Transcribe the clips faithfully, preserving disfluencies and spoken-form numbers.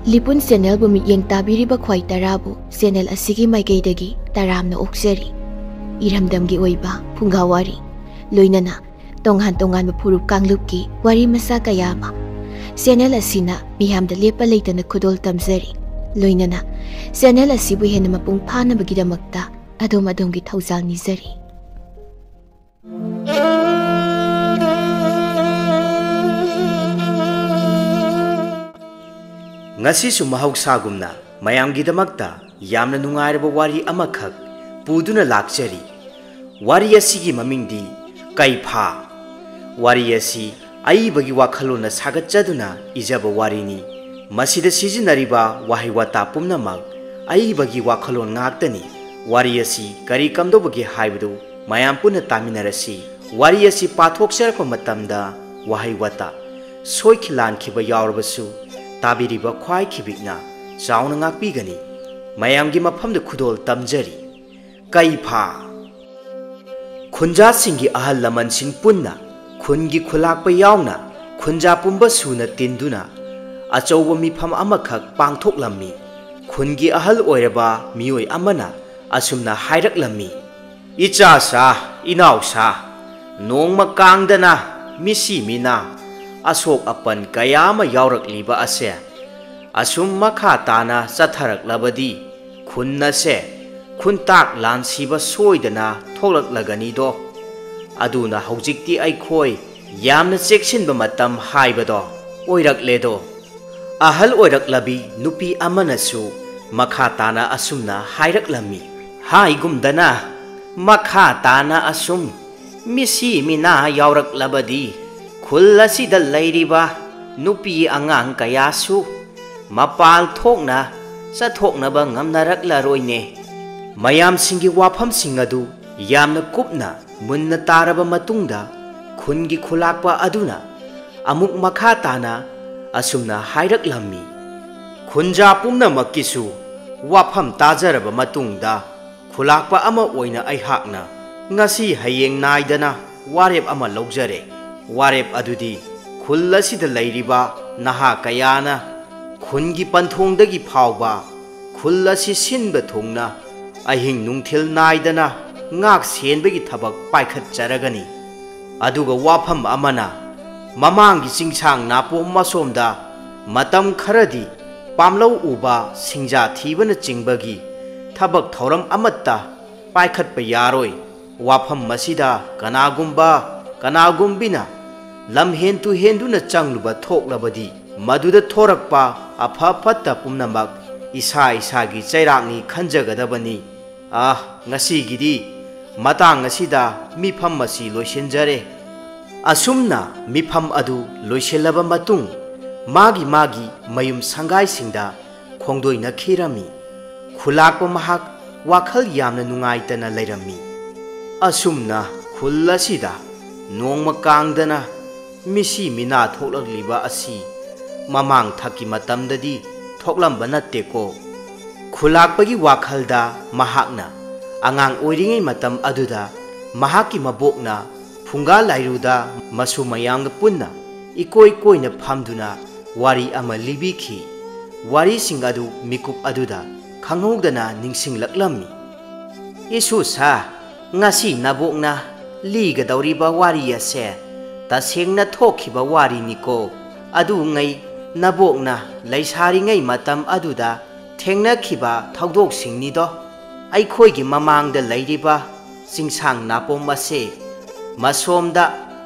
ꯂꯤꯄꯨꯟ ꯆꯦꯅꯦꯜꯕꯨ ꯃꯤꯠꯌꯦꯡ ꯇꯥꯕꯤꯔꯤꯕ ꯈ꯭ꯋꯥꯏ ꯇꯔꯥꯕꯨ ꯆꯦꯅꯦꯜ ꯑꯁꯤꯒꯤ ꯃꯥꯏꯀꯩꯗꯒꯤ ꯇꯔꯥꯝꯅ ꯑꯣꯛꯆꯔꯤ꯫ ꯏꯔꯝꯗꯝꯒꯤ ꯑꯣꯏꯕ ꯐꯨꯡꯒꯥ ꯋꯥꯔꯤ, ꯂꯣꯏꯅꯅ ꯇꯣꯉꯥꯟ ꯇꯣꯉꯥꯟꯕ ꯐꯨꯔꯨꯞ ꯀꯥꯡꯂꯨꯞꯀꯤ ꯋꯥꯔꯤ ꯃꯆꯥ ꯀꯌꯥ ꯑꯃ ꯆꯦꯅꯦꯜ ꯑꯁꯤꯅ ꯃꯤꯌꯥꯝꯗ ꯂꯦꯞꯄ ꯂꯩꯇꯅ ꯈꯨꯗꯣꯜ ꯇꯝꯖꯔꯤ꯫ ꯂꯣꯏꯅꯅ ꯆꯦꯅꯦꯜ ꯑꯁꯤꯕꯨ ꯍꯦꯟꯅ ꯃꯄꯨꯡ ꯐꯥꯅꯕꯒꯤꯗꯃꯛꯇ ꯑꯗꯣꯝ ꯑꯗꯣꯝꯒꯤ ꯊꯧꯖꯥꯜ ꯅꯤꯖꯔꯤ꯫ ꯉꯁꯤꯁꯨ ꯃꯍꯧꯁꯥꯒꯨꯝꯅ ꯃꯌꯥꯝꯒꯤꯗꯃꯛꯇ ꯌꯥꯝꯅ ꯅꯨꯡꯉꯥꯏꯔꯕ ꯋꯥꯔꯤ ꯑꯃꯈꯛ ꯄꯨꯗꯨꯅ ꯂꯥꯛꯆꯔꯤ꯫ ꯋꯥꯔꯤ ꯑꯁꯤꯒꯤ ꯃꯃꯤꯡꯗꯤ ꯀꯩꯐꯥ꯫ ꯋꯥꯔꯤ ꯑꯁꯤ ꯑꯏꯕꯒꯤ ꯋꯥꯈꯜꯂꯣꯟꯅ ꯁꯥꯒꯠꯆꯗꯨꯅ ꯏꯖꯕ ꯋꯥꯔꯤꯅꯤ꯫ ꯃꯁꯤꯗ ꯁꯤꯖꯤꯟꯅꯔꯤꯕ ꯋꯥꯍꯩ ꯋꯥꯇꯥ ꯄꯨꯝꯅꯃꯛ ꯑꯏꯕꯒꯤ ꯋꯥꯈꯜꯂꯣꯟ ꯉꯥꯛꯇꯅꯤ꯫ ꯋꯥꯔꯤ ꯑꯁꯤ ꯀꯔꯤ ꯀꯝꯗꯧꯕꯒꯦ ꯍꯥꯏꯕꯗꯨ ꯃꯌꯥꯝ ꯄꯨꯟꯅ ꯇꯥꯃꯤꯟꯅꯔꯁꯤ꯫ ꯋꯥꯔꯤ ꯑꯁꯤ ꯄꯥꯊꯣꯛꯆꯔꯛꯄ ꯃꯇꯝꯗ ꯋꯥꯍꯩ ꯋꯥꯇꯥ ꯁꯣꯏꯈꯤ ꯂꯥꯟꯈꯤꯕ ꯌꯥꯎꯔꯕꯁꯨ, ꯇꯥꯕꯤꯔꯤꯕ ꯈ꯭ꯋꯥꯏ ꯈꯤꯕꯤꯛꯅ ꯆꯥꯎꯅ ꯉꯥꯛꯄꯤꯒꯅꯤ꯫ ꯃꯌꯥꯝꯒꯤ ꯃꯐꯝꯗ ꯈꯨꯗꯣꯜ ꯇꯝꯖꯔꯤ꯫ ꯀꯩꯐꯥ꯫ ꯈꯨꯟꯖꯥꯁꯤꯡꯒꯤ ꯑꯍꯜ ꯂꯃꯟꯁꯤꯡ ꯄꯨꯟꯅ ꯈꯨꯟꯒꯤ ꯈꯨꯂꯥꯛꯄ ꯌꯥꯎꯅ ꯈꯨꯟꯖꯥ ꯄꯨꯝꯕ ꯁꯨꯅ ꯇꯤꯟꯗꯨꯅ ꯑꯆꯧꯕ ꯃꯤꯐꯝ ꯑꯃꯈꯛ ꯄꯥꯡꯊꯣꯛꯂꯝꯃꯤ꯫ ꯈꯨꯟꯒꯤ ꯑꯍꯜ ꯑꯣꯏꯔꯕ ꯃꯤꯑꯣꯏ ꯑꯃꯅ ꯑꯁꯨꯝꯅ ꯍꯥꯏꯔꯛꯂꯝꯃꯤ, "ꯏꯆꯥꯁꯥ, ꯏꯅꯥꯎꯁꯥ, ꯅꯣꯡꯃ ꯀꯥꯡꯗꯅ ꯃꯤꯁꯤ ꯃꯤꯅꯥ, ꯑꯁꯣꯛ ꯑꯄꯟ ꯀꯌꯥ ꯑꯃ ꯌꯥꯎꯔꯛꯂꯤꯕ ꯑꯁꯦ ꯑꯁꯨꯝ ꯃꯈꯥ ꯇꯥꯅ ꯆꯠꯊꯔꯛꯂꯕꯗꯤ ꯈꯨꯟ ꯑꯁꯦ ꯈꯨꯟꯇꯥꯛ ꯂꯥꯟꯁꯤꯕ ꯁꯣꯏꯗꯅ ꯊꯣꯛꯂꯛꯂꯒꯅꯤꯗꯣ꯫ ꯑꯗꯨꯅ ꯍꯧꯖꯤꯛꯇꯤ ꯑꯩꯈꯣꯏ ꯌꯥꯝꯅ ꯆꯦꯛꯁꯤꯟꯕ ꯃꯇꯝ ꯍꯥꯏꯕꯗꯣ ꯑꯣꯏꯔꯛꯂꯦꯗꯣ"꯫ ꯑꯍꯜ ꯑꯣꯏꯔꯛꯂꯕꯤ ꯅꯨꯄꯤ ꯑꯃꯅꯁꯨ ꯃꯈꯥ ꯇꯥꯅ ꯑꯁꯨꯝꯅ ꯍꯥꯏꯔꯛꯂꯝꯃꯤ, ꯍꯥꯏꯒꯨꯝꯗꯅ, ꯃꯈꯥ ꯇꯥꯅ ꯑꯁꯨꯝ ꯃꯤꯁꯤ ꯃꯤꯅꯥ ꯌꯥꯎꯔꯛꯂꯕꯗꯤ ꯈꯨꯜ ꯑꯁꯤꯗ ꯂꯩꯔꯤꯕ ꯅꯨꯄꯤ ꯑꯉꯥꯡ ꯀꯌꯥꯁꯨ ꯃꯄꯥꯜ ꯊꯣꯛꯅ ꯆꯠꯊꯣꯛꯅꯕ ꯉꯝꯅꯔꯛꯂꯔꯣꯏꯅꯦ꯫ ꯃꯌꯥꯝꯁꯤꯡꯒꯤ ꯋꯥꯐꯝꯁꯤꯡ ꯑꯗꯨ ꯌꯥꯝꯅ ꯀꯨꯞꯅ ꯃꯨꯟꯅ ꯇꯥꯔꯕ ꯃꯇꯨꯡꯗ ꯈꯨꯟꯒꯤ ꯈꯨꯂꯥꯛꯄ ꯑꯗꯨꯅ ꯑꯃꯨꯛ ꯃꯈꯥ ꯇꯥꯅ ꯑꯁꯨꯝꯅ ꯍꯥꯏꯔꯛꯂꯝꯃꯤ, ꯈꯨꯟꯖꯥ ꯄꯨꯝꯅꯃꯛꯀꯤꯁꯨ ꯋꯥꯐꯝ ꯇꯥꯖꯔꯕ ꯃꯇꯨꯡꯗ ꯈꯨꯂꯥꯛꯄ ꯑꯃ ꯑꯣꯏꯅ ꯑꯩꯍꯥꯛꯅ ꯉꯁꯤ ꯍꯌꯦꯡ ꯅꯥꯏꯗꯅ ꯋꯥꯔꯦꯞ ꯑꯃ ꯂꯧꯖꯔꯦ꯫ ꯋꯥꯔꯦꯞ ꯑꯗꯨꯗꯤ ꯈꯨꯜ ꯑꯁꯤꯗ ꯂꯩꯔꯤꯕ ꯅꯍꯥ ꯀꯌꯥꯅ ꯈꯨꯟꯒꯤ ꯄꯟꯊꯣꯡꯗꯒꯤ ꯐꯥꯎꯕ ꯈꯨꯜ ꯑꯁꯤ ꯁꯤꯟꯕ ꯊꯨꯡꯅ ꯑꯍꯤꯡ ꯅꯨꯡꯊꯤꯜ ꯅꯥꯏꯗꯅ ꯉꯥꯛ ꯁꯦꯟꯕꯒꯤ ꯊꯕꯛ ꯄꯥꯏꯈꯠꯆꯔꯒꯅꯤ꯫ ꯑꯗꯨꯒ ꯋꯥꯐꯝ ꯑꯃꯅ, ꯃꯃꯥꯡꯒꯤ ꯆꯤꯡꯁꯥꯡ ꯅꯥꯄꯣꯝ ꯑꯁꯣꯝꯗ ꯃꯇꯝ ꯈꯔꯗꯤ ꯄꯥꯝꯂꯧ ꯎꯕ, ꯁꯤꯡꯖꯥ ꯊꯤꯕꯅꯆꯤꯡꯕꯒꯤ ꯊꯕꯛ ꯊꯧꯔꯝ ꯑꯃꯠꯇ ꯄꯥꯏꯈꯠꯄ ꯌꯥꯔꯣꯏ꯫ ꯋꯥꯐꯝ ꯑꯁꯤꯗ ꯀꯅꯥꯒꯨꯝꯕ ꯀꯅꯥꯒꯨꯝꯕꯤꯅ ꯂꯝꯍꯦꯟ ꯇꯨꯍꯦꯟꯗꯨꯅ ꯆꯪꯂꯨꯕ ꯊꯣꯛꯂꯕꯗꯤ, ꯃꯗꯨꯗ ꯊꯣꯔꯛꯄ ꯑꯐ ꯐꯠꯇ ꯄꯨꯝꯅꯃꯛ ꯏꯁꯥ ꯏꯁꯥꯒꯤ ꯆꯩꯔꯥꯛꯅꯤ ꯈꯟꯖꯒꯗꯕꯅꯤ꯫ ꯑꯥ, ꯉꯁꯤꯒꯤꯗꯤ ꯃꯇꯥꯡ ꯑꯁꯤꯗ ꯃꯤꯐꯝ ꯑꯁꯤ ꯂꯣꯏꯁꯤꯟꯖꯔꯦ꯫ ꯑꯁꯨꯝꯅ ꯃꯤꯐꯝ ꯑꯗꯨ ꯂꯣꯏꯁꯤꯜꯂꯕ ꯃꯇꯨꯡ, ꯃꯥꯒꯤ ꯃꯥꯒꯤ ꯃꯌꯨꯝ ꯁꯪꯒꯥꯏꯁꯤꯡꯗ ꯈꯣꯡꯗꯣꯏꯅꯈꯤꯔꯝꯃꯤ꯫ ꯈꯨꯂꯥꯛꯄ ꯃꯍꯥꯛ ꯋꯥꯈꯜ ꯌꯥꯝꯅ ꯅꯨꯡꯉꯥꯏꯇꯅ ꯂꯩꯔꯝꯃꯤ꯫ ꯑꯁꯨꯝꯅ ꯈꯨꯜ ꯑꯁꯤꯗ ꯅꯣꯡꯃ ꯀꯥꯡꯗꯅ ꯃꯤꯁꯤ ꯃꯤꯅꯥ ꯊꯣꯛꯂꯛꯂꯤꯕ ꯑꯁꯤ ꯃꯃꯥꯡ ꯊꯛꯀꯤ ꯃꯇꯝꯗꯗꯤ ꯊꯣꯛꯂꯝꯕ ꯅꯠꯇꯦꯀꯣ꯫ ꯈꯨꯂꯥꯛꯄꯒꯤ ꯋꯥꯈꯜꯗ ꯃꯍꯥꯛꯅ ꯑꯉꯥꯡ ꯑꯣꯏꯔꯤꯉꯩ ꯃꯇꯝ ꯑꯗꯨꯗ ꯃꯍꯥꯛꯀꯤ ꯃꯕꯣꯛꯅ ꯐꯨꯡꯒꯥ ꯂꯥꯏꯔꯨꯗ ꯃꯁꯨ ꯃꯌꯥꯝꯒ ꯄꯨꯟꯅ ꯏꯀꯣꯏ ꯀꯣꯏꯅ ꯐꯝꯗꯨꯅ ꯋꯥꯔꯤ ꯑꯃ ꯂꯤꯕꯤꯈꯤ꯫ ꯋꯥꯔꯤꯁꯤꯡ ꯑꯗꯨ ꯃꯤꯀꯨꯞ ꯑꯗꯨꯗ ꯈꯪꯍꯧꯗꯅ ꯅꯤꯡꯁꯤꯡꯂꯛꯂꯝꯃꯤ꯫ "ꯏꯁꯨꯁꯥ, ꯉꯁꯤ ꯅꯕꯣꯛꯅ ꯂꯤꯒꯗꯧꯔꯤꯕ ꯋꯥꯔꯤ ꯑꯁꯦ ꯇꯁꯦꯡꯅ ꯊꯣꯛꯈꯤꯕ ꯋꯥꯔꯤꯅꯤꯀꯣ꯫ ꯑꯗꯨꯉꯩ ꯅꯕꯣꯛꯅ ꯂꯩꯁꯥꯔꯤꯉꯩ ꯃꯇꯝ ꯑꯗꯨꯗ ꯊꯦꯡꯅꯈꯤꯕ ꯊꯧꯗꯣꯛꯁꯤꯡꯅꯤꯗꯣ꯫ ꯑꯩꯈꯣꯏꯒꯤ ꯃꯃꯥꯡꯗ ꯂꯩꯔꯤꯕ ꯆꯤꯡꯁꯥꯡ ꯅꯥꯄꯣꯝ ꯑꯁꯦ ꯃꯁꯣꯝꯗ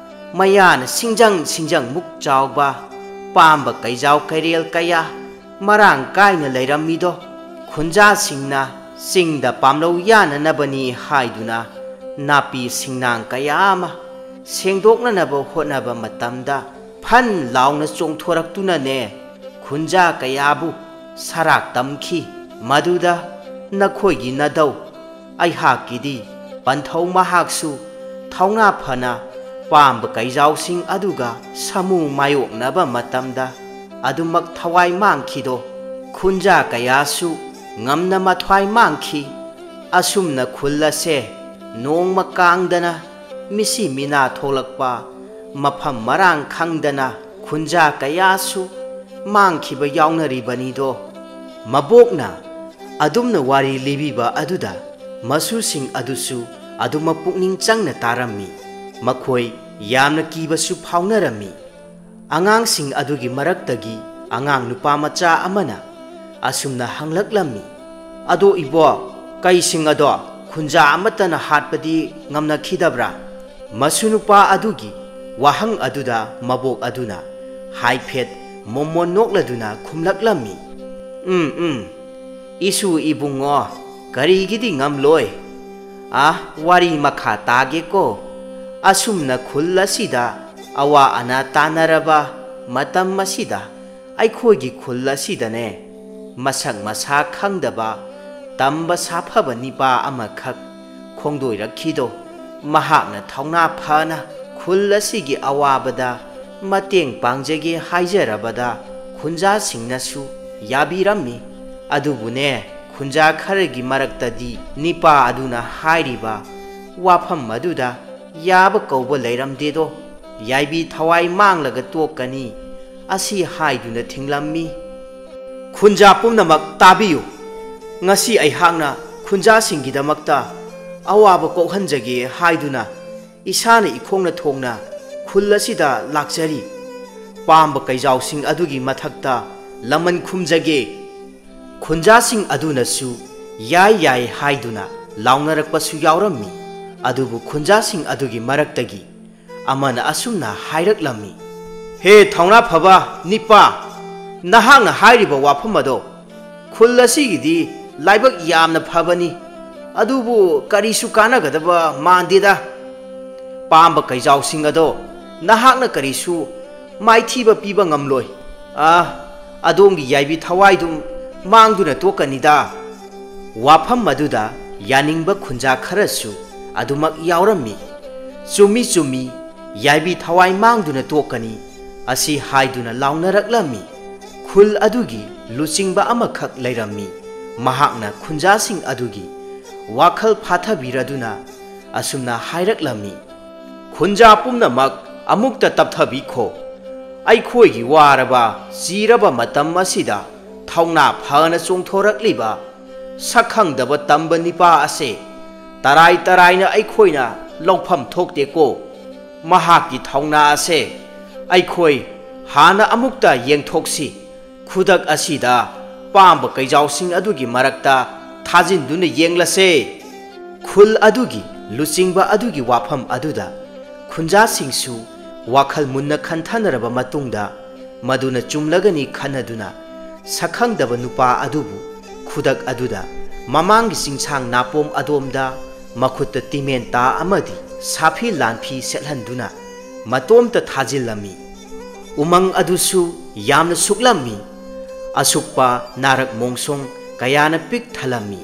ꯃꯌꯥꯅ ꯁꯤꯡꯖꯪ ꯁꯤꯡꯖꯪꯃꯨꯛ ꯆꯥꯎꯕ ꯄꯥꯝꯕ ꯀꯩꯖꯥꯎ ꯀꯩꯔꯦꯜ ꯀꯌꯥ ꯃꯔꯥꯡ ꯀꯥꯏꯅ ꯂꯩꯔꯝꯃꯤꯗꯣ, ꯈꯨꯟꯖꯥꯁꯤꯡꯅ ꯆꯤꯡꯗ ꯄꯥꯝꯂꯧ ꯌꯥꯅꯅꯕꯅꯤ ꯍꯥꯏꯗꯨꯅ ꯅꯥꯄꯤ ꯁꯤꯡꯅꯥꯡ ꯀꯌꯥ ꯑꯃ ꯁꯦꯡꯗꯣꯛꯅꯅꯕ ꯍꯣꯠꯅꯕ ꯃꯇꯝꯗ ꯐꯟ ꯂꯥꯎꯅ ꯆꯣꯡꯊꯣꯔꯛꯇꯨꯅꯅꯦ, ꯈꯨꯟꯖꯥ ꯀꯌꯥꯕꯨ ꯁꯔꯥꯛ ꯇꯝꯈꯤ꯫ ꯃꯗꯨꯗ ꯅꯈꯣꯏꯒꯤ ꯅꯙꯧ ꯑꯩꯍꯥꯛꯀꯤꯗꯤ ꯄꯟꯊꯧ ꯃꯍꯥꯛꯁꯨ ꯊꯧꯅꯥ ꯐꯅ ꯄꯥꯝꯕ ꯀꯩꯖꯥꯎꯁꯤꯡ ꯑꯗꯨꯒ ꯁꯥꯃꯨ ꯃꯥꯌꯣꯛꯅꯕ ꯃꯇꯝꯗ ꯑꯗꯨꯃꯛ ꯊꯋꯥꯏ ꯃꯥꯡꯈꯤꯗꯣ, ꯈꯨꯟꯖꯥ ꯀꯌꯥꯁꯨ ꯉꯝꯅ ꯃꯊ꯭ꯋꯥꯏ ꯃꯥꯡꯈꯤ꯫ ꯑꯁꯨꯝꯅ ꯈꯨꯜ ꯑꯁꯦ ꯅꯣꯡꯃ ꯀꯥꯡꯗꯅ ꯃꯤꯁꯤ ꯃꯤꯅꯥ ꯊꯣꯛꯂꯛꯄ, ꯃꯐꯝ ꯃꯔꯥꯡ ꯈꯪꯗꯅ ꯈꯨꯟꯖꯥ ꯀꯌꯥꯁꯨ ꯃꯥꯡꯈꯤꯕ ꯌꯥꯎꯅꯔꯤꯕꯅꯤꯗꯣ꯫ ꯃꯕꯣꯛꯅ ꯑꯗꯨꯝꯅ ꯋꯥꯔꯤ ꯂꯤꯕꯤꯕ ꯑꯗꯨꯗ ꯃꯁꯨꯁꯤꯡ ꯑꯗꯨꯁꯨ ꯑꯗꯨꯃꯛ ꯄꯨꯛꯅꯤꯡ ꯆꯪꯅ ꯇꯥꯔꯝꯃꯤ꯫ ꯃꯈꯣꯏ ꯌꯥꯝꯅ ꯀꯤꯕꯁꯨ ꯐꯥꯎꯅꯔꯝꯃꯤ꯫ ꯑꯉꯥꯡꯁꯤꯡ ꯑꯗꯨꯒꯤ ꯃꯔꯛꯇꯒꯤ ꯑꯉꯥꯡ ꯅꯨꯄꯥ ꯃꯆꯥ ꯑꯃꯅ ꯑꯁꯨꯝꯅ ꯍꯪꯂꯛꯂꯝꯃꯤ, "ꯑꯗꯣ ꯏꯕꯣ, ꯀꯩꯁꯤꯡ ꯑꯗꯣ ꯈꯨꯟꯖꯥ ꯑꯃꯠꯇꯅ ꯍꯥꯠꯄꯗꯤ ꯉꯝꯅꯈꯤꯗꯕ꯭ꯔꯥ?" ꯃꯁꯨ ꯅꯨꯄꯥ ꯑꯗꯨꯒꯤ ꯋꯥꯍꯪ ꯑꯗꯨꯗ ꯃꯕꯣꯛ ꯑꯗꯨꯅ ꯍꯥꯏꯐꯦꯠ ꯃꯣꯃꯣꯟ ꯅꯣꯛꯂꯗꯨꯅ ꯈꯨꯝꯂꯛꯂꯝꯃꯤ, "ꯎꯝ, ꯎꯝ, ꯏꯁꯨ ꯏꯕꯨꯡꯉꯣ, ꯀꯔꯤꯒꯤꯗꯤ ꯉꯝꯂꯣꯏ? ꯑꯥ, ꯋꯥꯔꯤ ꯃꯈꯥ ꯇꯥꯒꯦꯀꯣ꯫ ꯑꯁꯨꯝꯅ ꯈꯨꯜ ꯑꯁꯤꯗ ꯑꯋꯥ ꯑꯅꯥ ꯇꯥꯅꯔꯕ ꯃꯇꯝ ꯑꯁꯤꯗ ꯑꯩꯈꯣꯏꯒꯤ ꯈꯨꯜ ꯑꯁꯤꯗꯅꯦ, ꯃꯁꯛ ꯃꯁꯥ ꯈꯪꯗꯕ, ꯇꯝꯕ ꯁꯥꯐꯕ ꯅꯤꯄꯥ ꯑꯃꯈꯛ ꯈꯣꯡꯗꯣꯏꯔꯛꯈꯤꯗꯣ꯫ ꯃꯍꯥꯛꯅ ꯊꯧꯅꯥ ꯐꯅ ꯈꯨꯜ ꯑꯁꯤꯒꯤ ꯑꯋꯥꯕꯗ ꯃꯇꯦꯡ ꯄꯥꯡꯖꯒꯦ ꯍꯥꯏꯖꯔꯕꯗ ꯈꯨꯟꯖꯥꯁꯤꯡꯅꯁꯨ ꯌꯥꯕꯤꯔꯝꯃꯤ꯫ ꯑꯗꯨꯕꯨꯅꯦ, ꯈꯨꯟꯖꯥ ꯈꯔꯒꯤ ꯃꯔꯛꯇꯗꯤ ꯅꯤꯄꯥ ꯑꯗꯨꯅ ꯍꯥꯏꯔꯤꯕ ꯋꯥꯐꯝ ꯑꯗꯨꯗ ꯌꯥꯕ ꯀꯧꯕ ꯂꯩꯔꯝꯗꯦꯗꯣ꯫ ꯌꯥꯏꯕꯤ ꯊꯋꯥꯏ ꯃꯥꯡꯂꯒ ꯇꯣꯛꯀꯅꯤ ꯑꯁꯤ ꯍꯥꯏꯗꯨꯅ ꯊꯤꯡꯂꯝꯃꯤ꯫ ꯈꯨꯟꯖꯥ ꯄꯨꯝꯅꯃꯛ ꯇꯥꯕꯤꯌꯨ꯫ ꯉꯁꯤ ꯑꯩꯍꯥꯛꯅ ꯈꯨꯟꯖꯥꯁꯤꯡꯒꯤꯗꯃꯛꯇ ꯑꯋꯥꯕ ꯀꯣꯛꯍꯟꯖꯒꯦ ꯍꯥꯏꯗꯨꯅ ꯏꯁꯥꯅ ꯏꯈꯣꯡꯅ ꯊꯣꯡꯅ ꯈꯨꯜ ꯑꯁꯤꯗ ꯂꯥꯛꯆꯔꯤ꯫ ꯄꯥꯝꯕ ꯀꯩꯖꯥꯎꯁꯤꯡ ꯑꯗꯨꯒꯤ ꯃꯊꯛꯇ ꯂꯃꯟ ꯈꯨꯝꯖꯒꯦ꯫" ꯈꯨꯟꯖꯥꯁꯤꯡ ꯑꯗꯨꯅꯁꯨ "ꯌꯥꯏ, ꯌꯥꯏ" ꯍꯥꯏꯗꯨꯅ ꯂꯥꯎꯅꯔꯛꯄꯁꯨ ꯌꯥꯎꯔꯝꯃꯤ꯫ ꯑꯗꯨꯕꯨ ꯈꯨꯟꯖꯥꯁꯤꯡ ꯑꯗꯨꯒꯤ ꯃꯔꯛꯇꯒꯤ ꯑꯃꯅ ꯑꯁꯨꯝꯅ ꯍꯥꯏꯔꯛꯂꯝꯃꯤ, "ꯍꯦ ꯊꯧꯅꯥ ꯐꯕ ꯅꯤꯄꯥ, ꯅꯍꯥꯛꯅ ꯍꯥꯏꯔꯤꯕ ꯋꯥꯐꯝ ꯑꯗꯣ ꯈꯨꯜ ꯑꯁꯤꯒꯤꯗꯤ ꯂꯥꯏꯕꯛ ꯌꯥꯝꯅ ꯐꯕꯅꯤ, ꯑꯗꯨꯕꯨ ꯀꯔꯤꯁꯨ ꯀꯥꯟꯅꯒꯗꯕ ꯃꯥꯟꯗꯦꯗ꯫ ꯄꯥꯝꯕ ꯀꯩꯖꯥꯎꯁꯤꯡ ꯑꯗꯣ ꯅꯍꯥꯛꯅ ꯀꯔꯤꯁꯨ ꯃꯥꯏꯊꯤꯕ ꯄꯤꯕ ꯉꯝꯂꯣꯏ꯫ ꯑꯥ, ꯑꯗꯣꯝꯒꯤ ꯌꯥꯏꯕꯤ ꯊꯋꯥꯏꯗꯨ ꯃꯥꯡꯗꯨꯅ ꯇꯣꯛꯀꯅꯤꯗ꯫" ꯋꯥꯐꯝ ꯑꯗꯨꯗ ꯌꯥꯅꯤꯡꯕ ꯈꯨꯟꯖꯥ ꯈꯔꯁꯨ ꯑꯗꯨꯃꯛ ꯌꯥꯎꯔꯝꯃꯤ꯫ "ꯆꯨꯝꯃꯤ, ꯆꯨꯝꯃꯤ, ꯌꯥꯏꯕꯤ ꯊꯋꯥꯏ ꯃꯥꯡꯗꯨꯅ ꯇꯣꯛꯀꯅꯤ" ꯑꯁꯤ ꯍꯥꯏꯗꯨꯅ ꯂꯥꯎꯅꯔꯛꯂꯝꯃꯤ꯫ ꯈꯨꯜ ꯑꯗꯨꯒꯤ ꯂꯨꯆꯤꯡꯕ ꯑꯃꯈꯛ ꯂꯩꯔꯝꯃꯤ꯫ ꯃꯍꯥꯛꯅ ꯈꯨꯟꯖꯥꯁꯤꯡ ꯑꯗꯨꯒꯤ ꯋꯥꯈꯜ ꯐꯥꯊꯕꯤꯔꯗꯨꯅ ꯑꯁꯨꯝꯅ ꯍꯥꯏꯔꯛꯂꯝꯃꯤ, "ꯈꯨꯟꯖꯥ ꯄꯨꯝꯅꯃꯛ ꯑꯃꯨꯛꯇ ꯇꯞꯊꯕꯤꯈꯣ꯫ ꯑꯩꯈꯣꯏꯒꯤ ꯋꯥꯔꯕ, ꯆꯤꯔꯕ ꯃꯇꯝ ꯑꯁꯤꯗ ꯊꯧꯅꯥ ꯐꯅ ꯆꯣꯡꯊꯣꯔꯛꯂꯤꯕ ꯁꯛꯈꯪꯗꯕ ꯇꯝꯕ ꯅꯤꯄꯥ ꯑꯁꯦ ꯇꯔꯥꯏ ꯇꯔꯥꯏꯅ ꯑꯩꯈꯣꯏꯅ ꯂꯧꯐꯝ ꯊꯣꯛꯇꯦꯀꯣ꯫ ꯃꯍꯥꯛꯀꯤ ꯊꯧꯅꯥ ꯑꯁꯦ ꯑꯩꯈꯣꯏ ꯍꯥꯟꯅ ꯑꯃꯨꯛꯇ ꯌꯦꯡꯊꯣꯛꯁꯤ꯫ ꯈꯨꯗꯛ ꯑꯁꯤꯗ ꯄꯥꯝꯕ ꯀꯩꯖꯥꯎꯁꯤꯡ ꯑꯗꯨꯒꯤ ꯃꯔꯛꯇ ꯊꯥꯖꯤꯟꯗꯨꯅ ꯌꯦꯡꯂꯁꯦ꯫ ꯈꯨꯜ ꯑꯗꯨꯒꯤ ꯂꯨꯆꯤꯡꯕ ꯑꯗꯨꯒꯤ ꯋꯥꯐꯝ ꯑꯗꯨꯗ ꯈꯨꯟꯖꯥꯁꯤꯡꯁꯨ ꯋꯥꯈꯜ ꯃꯨꯟꯅ ꯈꯟꯊꯅꯔꯕ ꯃꯇꯨꯡꯗ, ꯃꯗꯨꯅ ꯆꯨꯝꯂꯒꯅꯤ ꯈꯟꯅꯗꯨꯅ, ꯁꯛꯈꯪꯗꯕ ꯅꯨꯄꯥ ꯑꯗꯨꯕꯨ ꯈꯨꯗꯛ ꯑꯗꯨꯗ ꯃꯃꯥꯡꯒꯤ ꯆꯤꯡꯁꯥꯡ ꯅꯥꯄꯣꯝ ꯑꯗꯣꯝꯗ ꯃꯈꯨꯠꯇ ꯇꯤꯃꯦꯟꯇꯥ ꯑꯃꯗꯤ ꯁꯥꯐꯤ ꯂꯥꯟꯐꯤ ꯁꯦꯠꯍꯟꯗꯨꯅ ꯃꯇꯣꯝꯇ ꯊꯥꯖꯤꯜꯂꯝꯃꯤ꯫ ꯎꯃꯪ ꯑꯗꯨꯁꯨ ꯌꯥꯝꯅ ꯁꯨꯛꯂꯝꯃꯤ꯫ ꯑꯁꯨꯛꯄ ꯅꯥꯔꯛ ꯃꯣꯡꯁꯣꯡ ꯀꯌꯥꯅ ꯄꯤꯛ ꯊꯜꯂꯝꯃꯤ꯫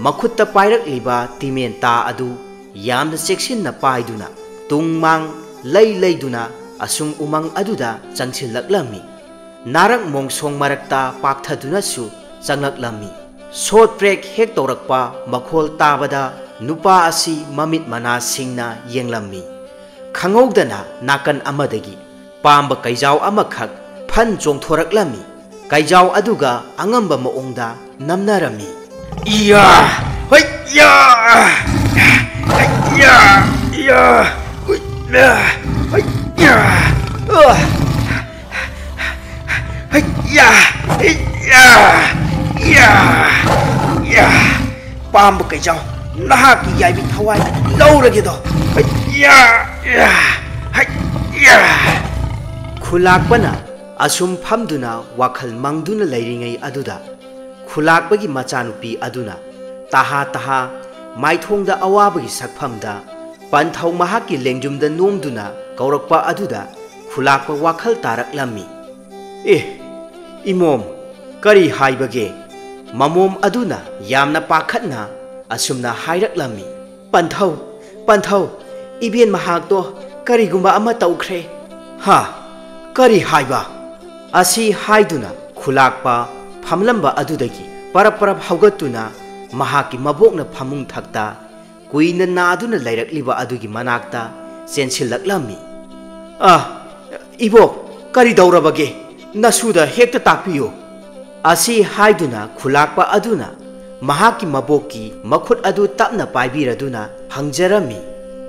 ꯃꯈꯨꯠꯇ ꯄꯥꯏꯔꯛꯂꯤꯕ ꯇꯤꯃꯦꯟꯇꯥ ꯑꯗꯨ ꯌꯥꯝꯅ ꯆꯦꯛꯁꯤꯟꯅ ꯄꯥꯏꯗꯨꯅ, ꯇꯨꯡ ꯃꯥꯡ ꯂꯩ ꯂꯩꯗꯨꯅ ꯑꯁꯨꯝ ꯎꯃꯪ ꯑꯗꯨꯗ ꯆꯪꯁꯤꯜꯂꯛꯂꯝꯃꯤ꯫ ꯅꯥꯔꯛ ꯃꯣꯡꯁꯣꯡ ꯃꯔꯛꯇ ꯄꯥꯛꯊꯗꯨꯅꯁꯨ ꯆꯪꯂꯛꯂꯝꯃꯤ꯫ ꯁꯣꯠ ꯄ꯭ꯔꯦꯛ ꯍꯦꯛ ꯇꯧꯔꯛꯄ ꯃꯈꯣꯜ ꯇꯥꯕꯗ ꯅꯨꯄꯥ ꯑꯁꯤ ꯃꯃꯤꯠ ꯃꯅꯥ ꯁꯤꯡꯅ ꯌꯦꯡꯂꯝꯃꯤ꯫ ꯈꯪꯍꯧꯗꯅ ꯅꯥꯀꯟ ꯑꯃꯗꯒꯤ ꯄꯥꯝꯕ ꯀꯩꯖꯥꯎ ꯑꯃꯈꯛ ꯐꯟ ꯆꯣꯡꯊꯣꯔꯛꯂꯝꯃꯤ꯫ ꯀꯩꯖꯥꯎ ꯑꯗꯨꯒ ꯑꯉꯝꯕ ꯃꯑꯣꯡꯗ ꯅꯝꯅꯔꯝꯃꯤ꯫ ꯏꯌꯥ! ꯍꯩꯌꯥ! ꯍꯩꯌꯥ! ꯏꯌꯥ! ꯍꯨꯏꯌꯥ! ꯍꯩꯌꯥ! ꯑ! ꯍꯩꯌꯥ! ꯍꯩꯌꯥ! ꯏꯌꯥ! ꯏꯌꯥ! ꯄꯥꯝꯕ ꯀꯩꯖꯥꯎ, ꯅꯍꯥꯛꯀꯤ ꯌꯥꯏꯕꯤ ꯊꯋꯥꯏ ꯂꯧꯔꯒꯦꯗꯣ꯫ ꯍꯩꯌꯥ! ꯏꯌꯥ! ꯍꯩꯌꯥ! ꯈꯨꯂꯥꯛꯄꯅ ꯑꯁꯨꯝ ꯐꯝꯗꯨꯅ ꯋꯥꯈꯜ ꯃꯪꯗꯨꯅ ꯂꯩꯔꯤꯉꯩ ꯑꯗꯨꯗ, ꯈꯨꯂꯥꯛꯄꯒꯤ ꯃꯆꯥꯅꯨꯄꯤ ꯑꯗꯨꯅ ꯇꯍꯥ ꯇꯍꯥ ꯃꯥꯏꯊꯣꯡꯗ ꯑꯋꯥꯕꯒꯤ ꯁꯛꯐꯝꯗ ꯄꯟꯊꯧ ꯃꯍꯥꯛꯀꯤ ꯂꯦꯡꯖꯨꯝꯗ ꯅꯣꯝꯗꯨꯅ ꯀꯧꯔꯛꯄ ꯑꯗꯨꯗ ꯈꯨꯂꯥꯛꯄ ꯋꯥꯈꯜ ꯇꯥꯔꯛꯂꯝꯃꯤ꯫ "ꯑꯦ, ꯏꯃꯣꯝ, ꯀꯔꯤ ꯍꯥꯏꯕꯒꯦ?" ꯃꯃꯣꯝ ꯑꯗꯨꯅ ꯌꯥꯝꯅ ꯄꯥꯈꯠꯅ ꯑꯁꯨꯝꯅ ꯍꯥꯏꯔꯛꯂꯝꯃꯤ꯫ "ꯄꯟꯊꯧ, ꯄꯟꯊꯧ, ꯏꯕꯦꯟ ꯃꯍꯥꯛꯇꯣ ꯀꯔꯤꯒꯨꯝꯕ ꯑꯃ ꯇꯧꯈ꯭ꯔꯦ꯫" "ꯍꯥ? ꯀꯔꯤ ꯍꯥꯏꯕ?" ꯑꯁꯤ ꯍꯥꯏꯗꯨꯅ ꯈꯨꯂꯥꯛꯄ ꯐꯝꯂꯝꯕ ꯑꯗꯨꯗꯒꯤ ꯄꯔꯞ ꯄꯔꯞ ꯍꯧꯒꯠꯇꯨꯅ ꯃꯍꯥꯛꯀꯤ ꯃꯕꯣꯛꯅ ꯐꯃꯨꯡ ꯊꯛꯇ ꯀꯨꯏꯅ ꯅꯥꯗꯨꯅ ꯂꯩꯔꯛꯂꯤꯕ ꯑꯗꯨꯒꯤ ꯃꯅꯥꯛꯇ ꯆꯦꯟꯁꯤꯜꯂꯛꯂꯝꯃꯤ꯫ "ꯑ, ꯏꯕꯣꯛ, "ꯀꯔꯤꯗꯧꯔꯕꯒꯦ? ꯅꯁꯨꯗ ꯍꯦꯛꯇ ꯇꯥꯛꯄꯤꯌꯨ꯫" ꯑꯁꯤ ꯍꯥꯏꯗꯨꯅ ꯈꯨꯂꯥꯛꯄ ꯑꯗꯨꯅ ꯃꯍꯥꯛꯀꯤ ꯃꯕꯣꯛꯀꯤ ꯃꯈꯨꯠ ꯑꯗꯨ ꯇꯞꯅ ꯄꯥꯏꯕꯤꯔꯗꯨꯅ ꯍꯪꯖꯔꯝꯃꯤ꯫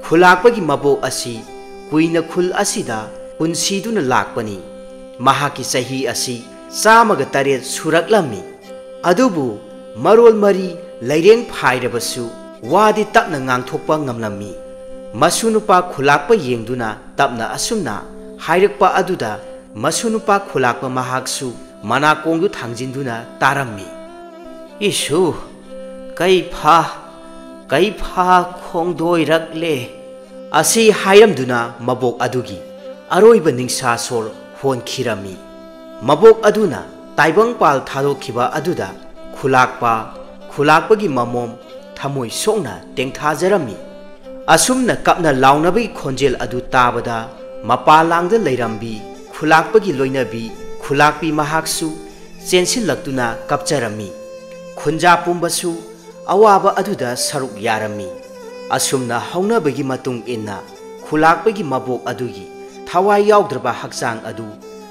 ꯈꯨꯂꯥꯛꯄꯒꯤ ꯃꯕꯣꯛ ꯑꯁꯤ ꯀꯨꯏꯅ ꯈꯨꯜ ꯑꯁꯤꯗ ꯄꯨꯟꯁꯤꯗꯨꯅ ꯂꯥꯛꯄꯅꯤ꯫ ꯃꯍꯥꯛꯀꯤ ꯆꯍꯤ ꯑꯁꯤ ꯆꯥꯝꯃꯒ ꯇꯔꯦꯠ ꯁꯨꯔꯛꯂꯝꯃꯤ꯫ ꯑꯗꯨꯕꯨ ꯃꯔꯣꯜ ꯃꯔꯤ ꯂꯩꯔꯦꯡ ꯐꯥꯏꯔꯕꯁꯨ ꯋꯥꯗꯤ ꯇꯞꯅ ꯉꯥꯡꯊꯣꯛꯄ ꯉꯝꯂꯝꯃꯤ꯫ ꯃꯁꯨ ꯅꯨꯄꯥ ꯈꯨꯂꯥꯛꯄ ꯌꯦꯡꯗꯨꯅ ꯇꯞꯅ ꯑꯁꯨꯝꯅ ꯍꯥꯏꯔꯛꯄ ꯑꯗꯨꯗ ꯃꯁꯨ ꯅꯨꯄꯥ ꯈꯨꯂꯥꯛꯄ ꯃꯍꯥꯛꯁꯨ ꯃꯅꯥꯀꯣꯡꯗꯨ ꯊꯥꯡꯖꯤꯟꯗꯨꯅ ꯇꯥꯔꯝꯃꯤ꯫ "ꯏꯁꯨ, ꯀꯩꯐꯥ, ꯀꯩꯐꯥ ꯈꯣꯡꯗꯣꯏꯔꯛꯂꯦ" ꯑꯁꯤ ꯍꯥꯏꯔꯝꯗꯨꯅ ꯃꯕꯣꯛ ꯑꯗꯨꯒꯤ ꯑꯔꯣꯏꯕ ꯅꯤꯡꯁꯥ ꯁꯣꯔ ꯍꯣꯟꯈꯤꯔꯝꯃꯤ꯫ ꯃꯕꯣꯛ ꯑꯗꯨꯅ ꯇꯥꯏꯕꯪꯄꯥꯜ ꯊꯥꯗꯣꯛꯈꯤꯕ ꯑꯗꯨꯗ ꯈꯨꯂꯥꯛꯄ, ꯈꯨꯂꯥꯛꯄꯒꯤ ꯃꯃꯣꯝ ꯊꯃꯣꯏ ꯁꯣꯛꯅ ꯇꯦꯡꯊꯥꯖꯔꯝꯃꯤ꯫ ꯑꯁꯨꯝꯅ ꯀꯞꯅ ꯂꯥꯎꯅꯕꯒꯤ ꯈꯣꯟꯖꯦꯜ ꯑꯗꯨ ꯇꯥꯕꯗ ꯃꯄꯥ ꯂꯥꯡꯗ ꯂꯩꯔꯝꯕꯤ ꯈꯨꯂꯥꯛꯄꯒꯤ ꯂꯣꯏꯅꯕꯤ ꯈꯨꯂꯥꯛꯄꯤ ꯃꯍꯥꯛꯁꯨ ꯆꯦꯟꯁꯤꯜꯂꯛꯇꯨꯅ ꯀꯞꯆꯔꯝꯃꯤ꯫ ꯈꯨꯟꯖꯥ ꯄꯨꯝꯕꯁꯨ ꯑꯋꯥꯕ ꯑꯗꯨꯗ ꯁꯔꯨꯛ ꯌꯥꯔꯝꯃꯤ꯫ ꯑꯁꯨꯝꯅ ꯍꯧꯅꯕꯒꯤ ꯃꯇꯨꯡ ꯏꯟꯅ ꯈꯨꯂꯥꯛꯄꯒꯤ ꯃꯕꯣꯛ ꯑꯗꯨꯒꯤ ꯊꯋꯥꯏ ꯌꯥꯎꯗ꯭ꯔꯕ ꯍꯛꯆꯥꯡ ꯑꯗꯨ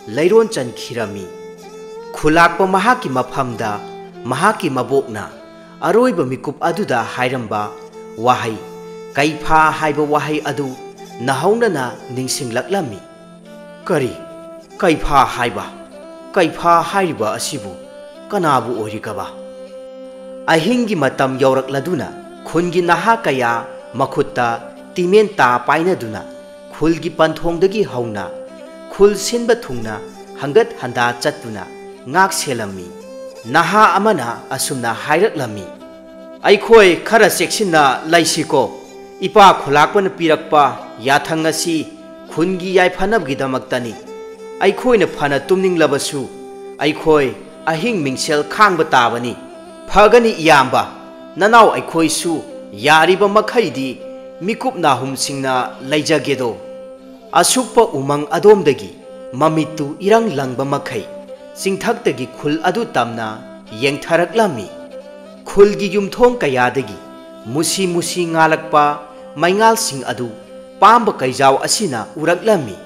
ꯂꯩꯔꯣꯟ ꯆꯟꯈꯤꯔꯝꯃꯤ꯫ ꯈꯨꯂꯥꯛꯄ ꯃꯍꯥꯛꯀꯤ ꯃꯐꯝꯗ ꯃꯍꯥꯛꯀꯤ ꯃꯕꯣꯛꯅ ꯑꯔꯣꯏꯕ ꯃꯤꯀꯨꯞ ꯑꯗꯨꯗ ꯍꯥꯏꯔꯝꯕ ꯋꯥꯍꯩ "ꯀꯩꯐꯥ" ꯍꯥꯏꯕ ꯋꯥꯍꯩ ꯑꯗꯨ ꯅꯧꯍꯧꯅꯅ ꯅꯤꯡꯁꯤꯡꯂꯛꯂꯝꯃꯤ꯫ "ꯀꯔꯤ? ꯀꯩꯐꯥ ꯍꯥꯏꯕ? ꯀꯩꯐꯥ ꯍꯥꯏꯔꯤꯕ ꯑꯁꯤꯕꯨ ꯀꯅꯥꯕꯨ ꯑꯣꯏꯔꯤꯒꯕ?" ꯑꯍꯤꯡꯒꯤ ꯃꯇꯝ ꯌꯧꯔꯛꯂꯗꯨꯅ ꯈꯨꯟꯒꯤ ꯅꯍꯥ ꯀꯌꯥ ꯃꯈꯨꯠꯇ ꯇꯤꯃꯦꯟ ꯇꯥ ꯄꯥꯏꯅꯗꯨꯅ ꯈꯨꯜꯒꯤ ꯄꯟꯊꯣꯡꯗꯒꯤ ꯍꯧꯅ ꯈꯨꯜ ꯁꯤꯟꯕ ꯊꯨꯡꯅ ꯍꯪꯒꯠ ꯍꯟꯗꯥ ꯆꯠꯇꯨꯅ ꯉꯥꯛ ꯁꯦꯜꯂꯝꯃꯤ꯫ ꯅꯍꯥ ꯑꯃꯅ ꯑꯁꯨꯝꯅ ꯍꯥꯏꯔꯛꯂꯝꯃꯤ, "ꯑꯩꯈꯣꯏ ꯈꯔ ꯆꯦꯛꯁꯤꯟꯅ ꯂꯩꯁꯤꯀꯣ꯫ ꯏꯄꯥ ꯈꯨꯂꯥꯛꯄꯅ ꯄꯤꯔꯛꯄ ꯌꯥꯊꯪ ꯑꯁꯤ ꯈꯨꯟꯒꯤ ꯌꯥꯏꯐꯅꯕꯒꯤꯗꯃꯛꯇꯅꯤ꯫ ꯑꯩꯈꯣꯏꯅ ꯐꯅ ꯇꯨꯝꯅꯤꯡꯂꯕꯁꯨ ꯑꯩꯈꯣꯏ ꯑꯍꯤꯡ ꯃꯤꯡꯁꯦꯜ ꯈꯥꯡꯕ ꯇꯥꯕꯅꯤ꯫ ꯐꯒꯅꯤ ꯏꯌꯥꯝꯕ, ꯅꯅꯥꯎ ꯑꯩꯈꯣꯏꯁꯨ ꯌꯥꯔꯤꯕ ꯃꯈꯩꯗꯤ ꯃꯤꯀꯨꯞ ꯅꯥꯍꯨꯝꯁꯤꯡꯅ ꯂꯩꯖꯒꯦꯗꯣ꯫" ꯑꯁꯨꯛꯄ ꯎꯃꯪ ꯑꯗꯣꯝꯗꯒꯤ ꯃꯃꯤꯠꯇꯨ ꯏꯔꯪ ꯂꯪꯕ ꯃꯈꯩ ꯆꯤꯡꯊꯛꯇꯒꯤ ꯈꯨꯜ ꯑꯗꯨ ꯇꯝꯅ ꯌꯦꯡꯊꯔꯛꯂꯝꯃꯤ꯫ ꯈꯨꯜꯒꯤ ꯌꯨꯝꯊꯣꯡ ꯀꯌꯥꯗꯒꯤ ꯃꯨꯁꯤ ꯃꯨꯁꯤ ꯉꯥꯜꯂꯛꯄ ꯃꯩꯉꯥꯜꯁꯤꯡ ꯑꯗꯨ ꯄꯥꯝꯕ ꯀꯩꯖꯥꯎ ꯑꯁꯤꯅ ꯎꯔꯛꯂꯝꯃꯤ꯫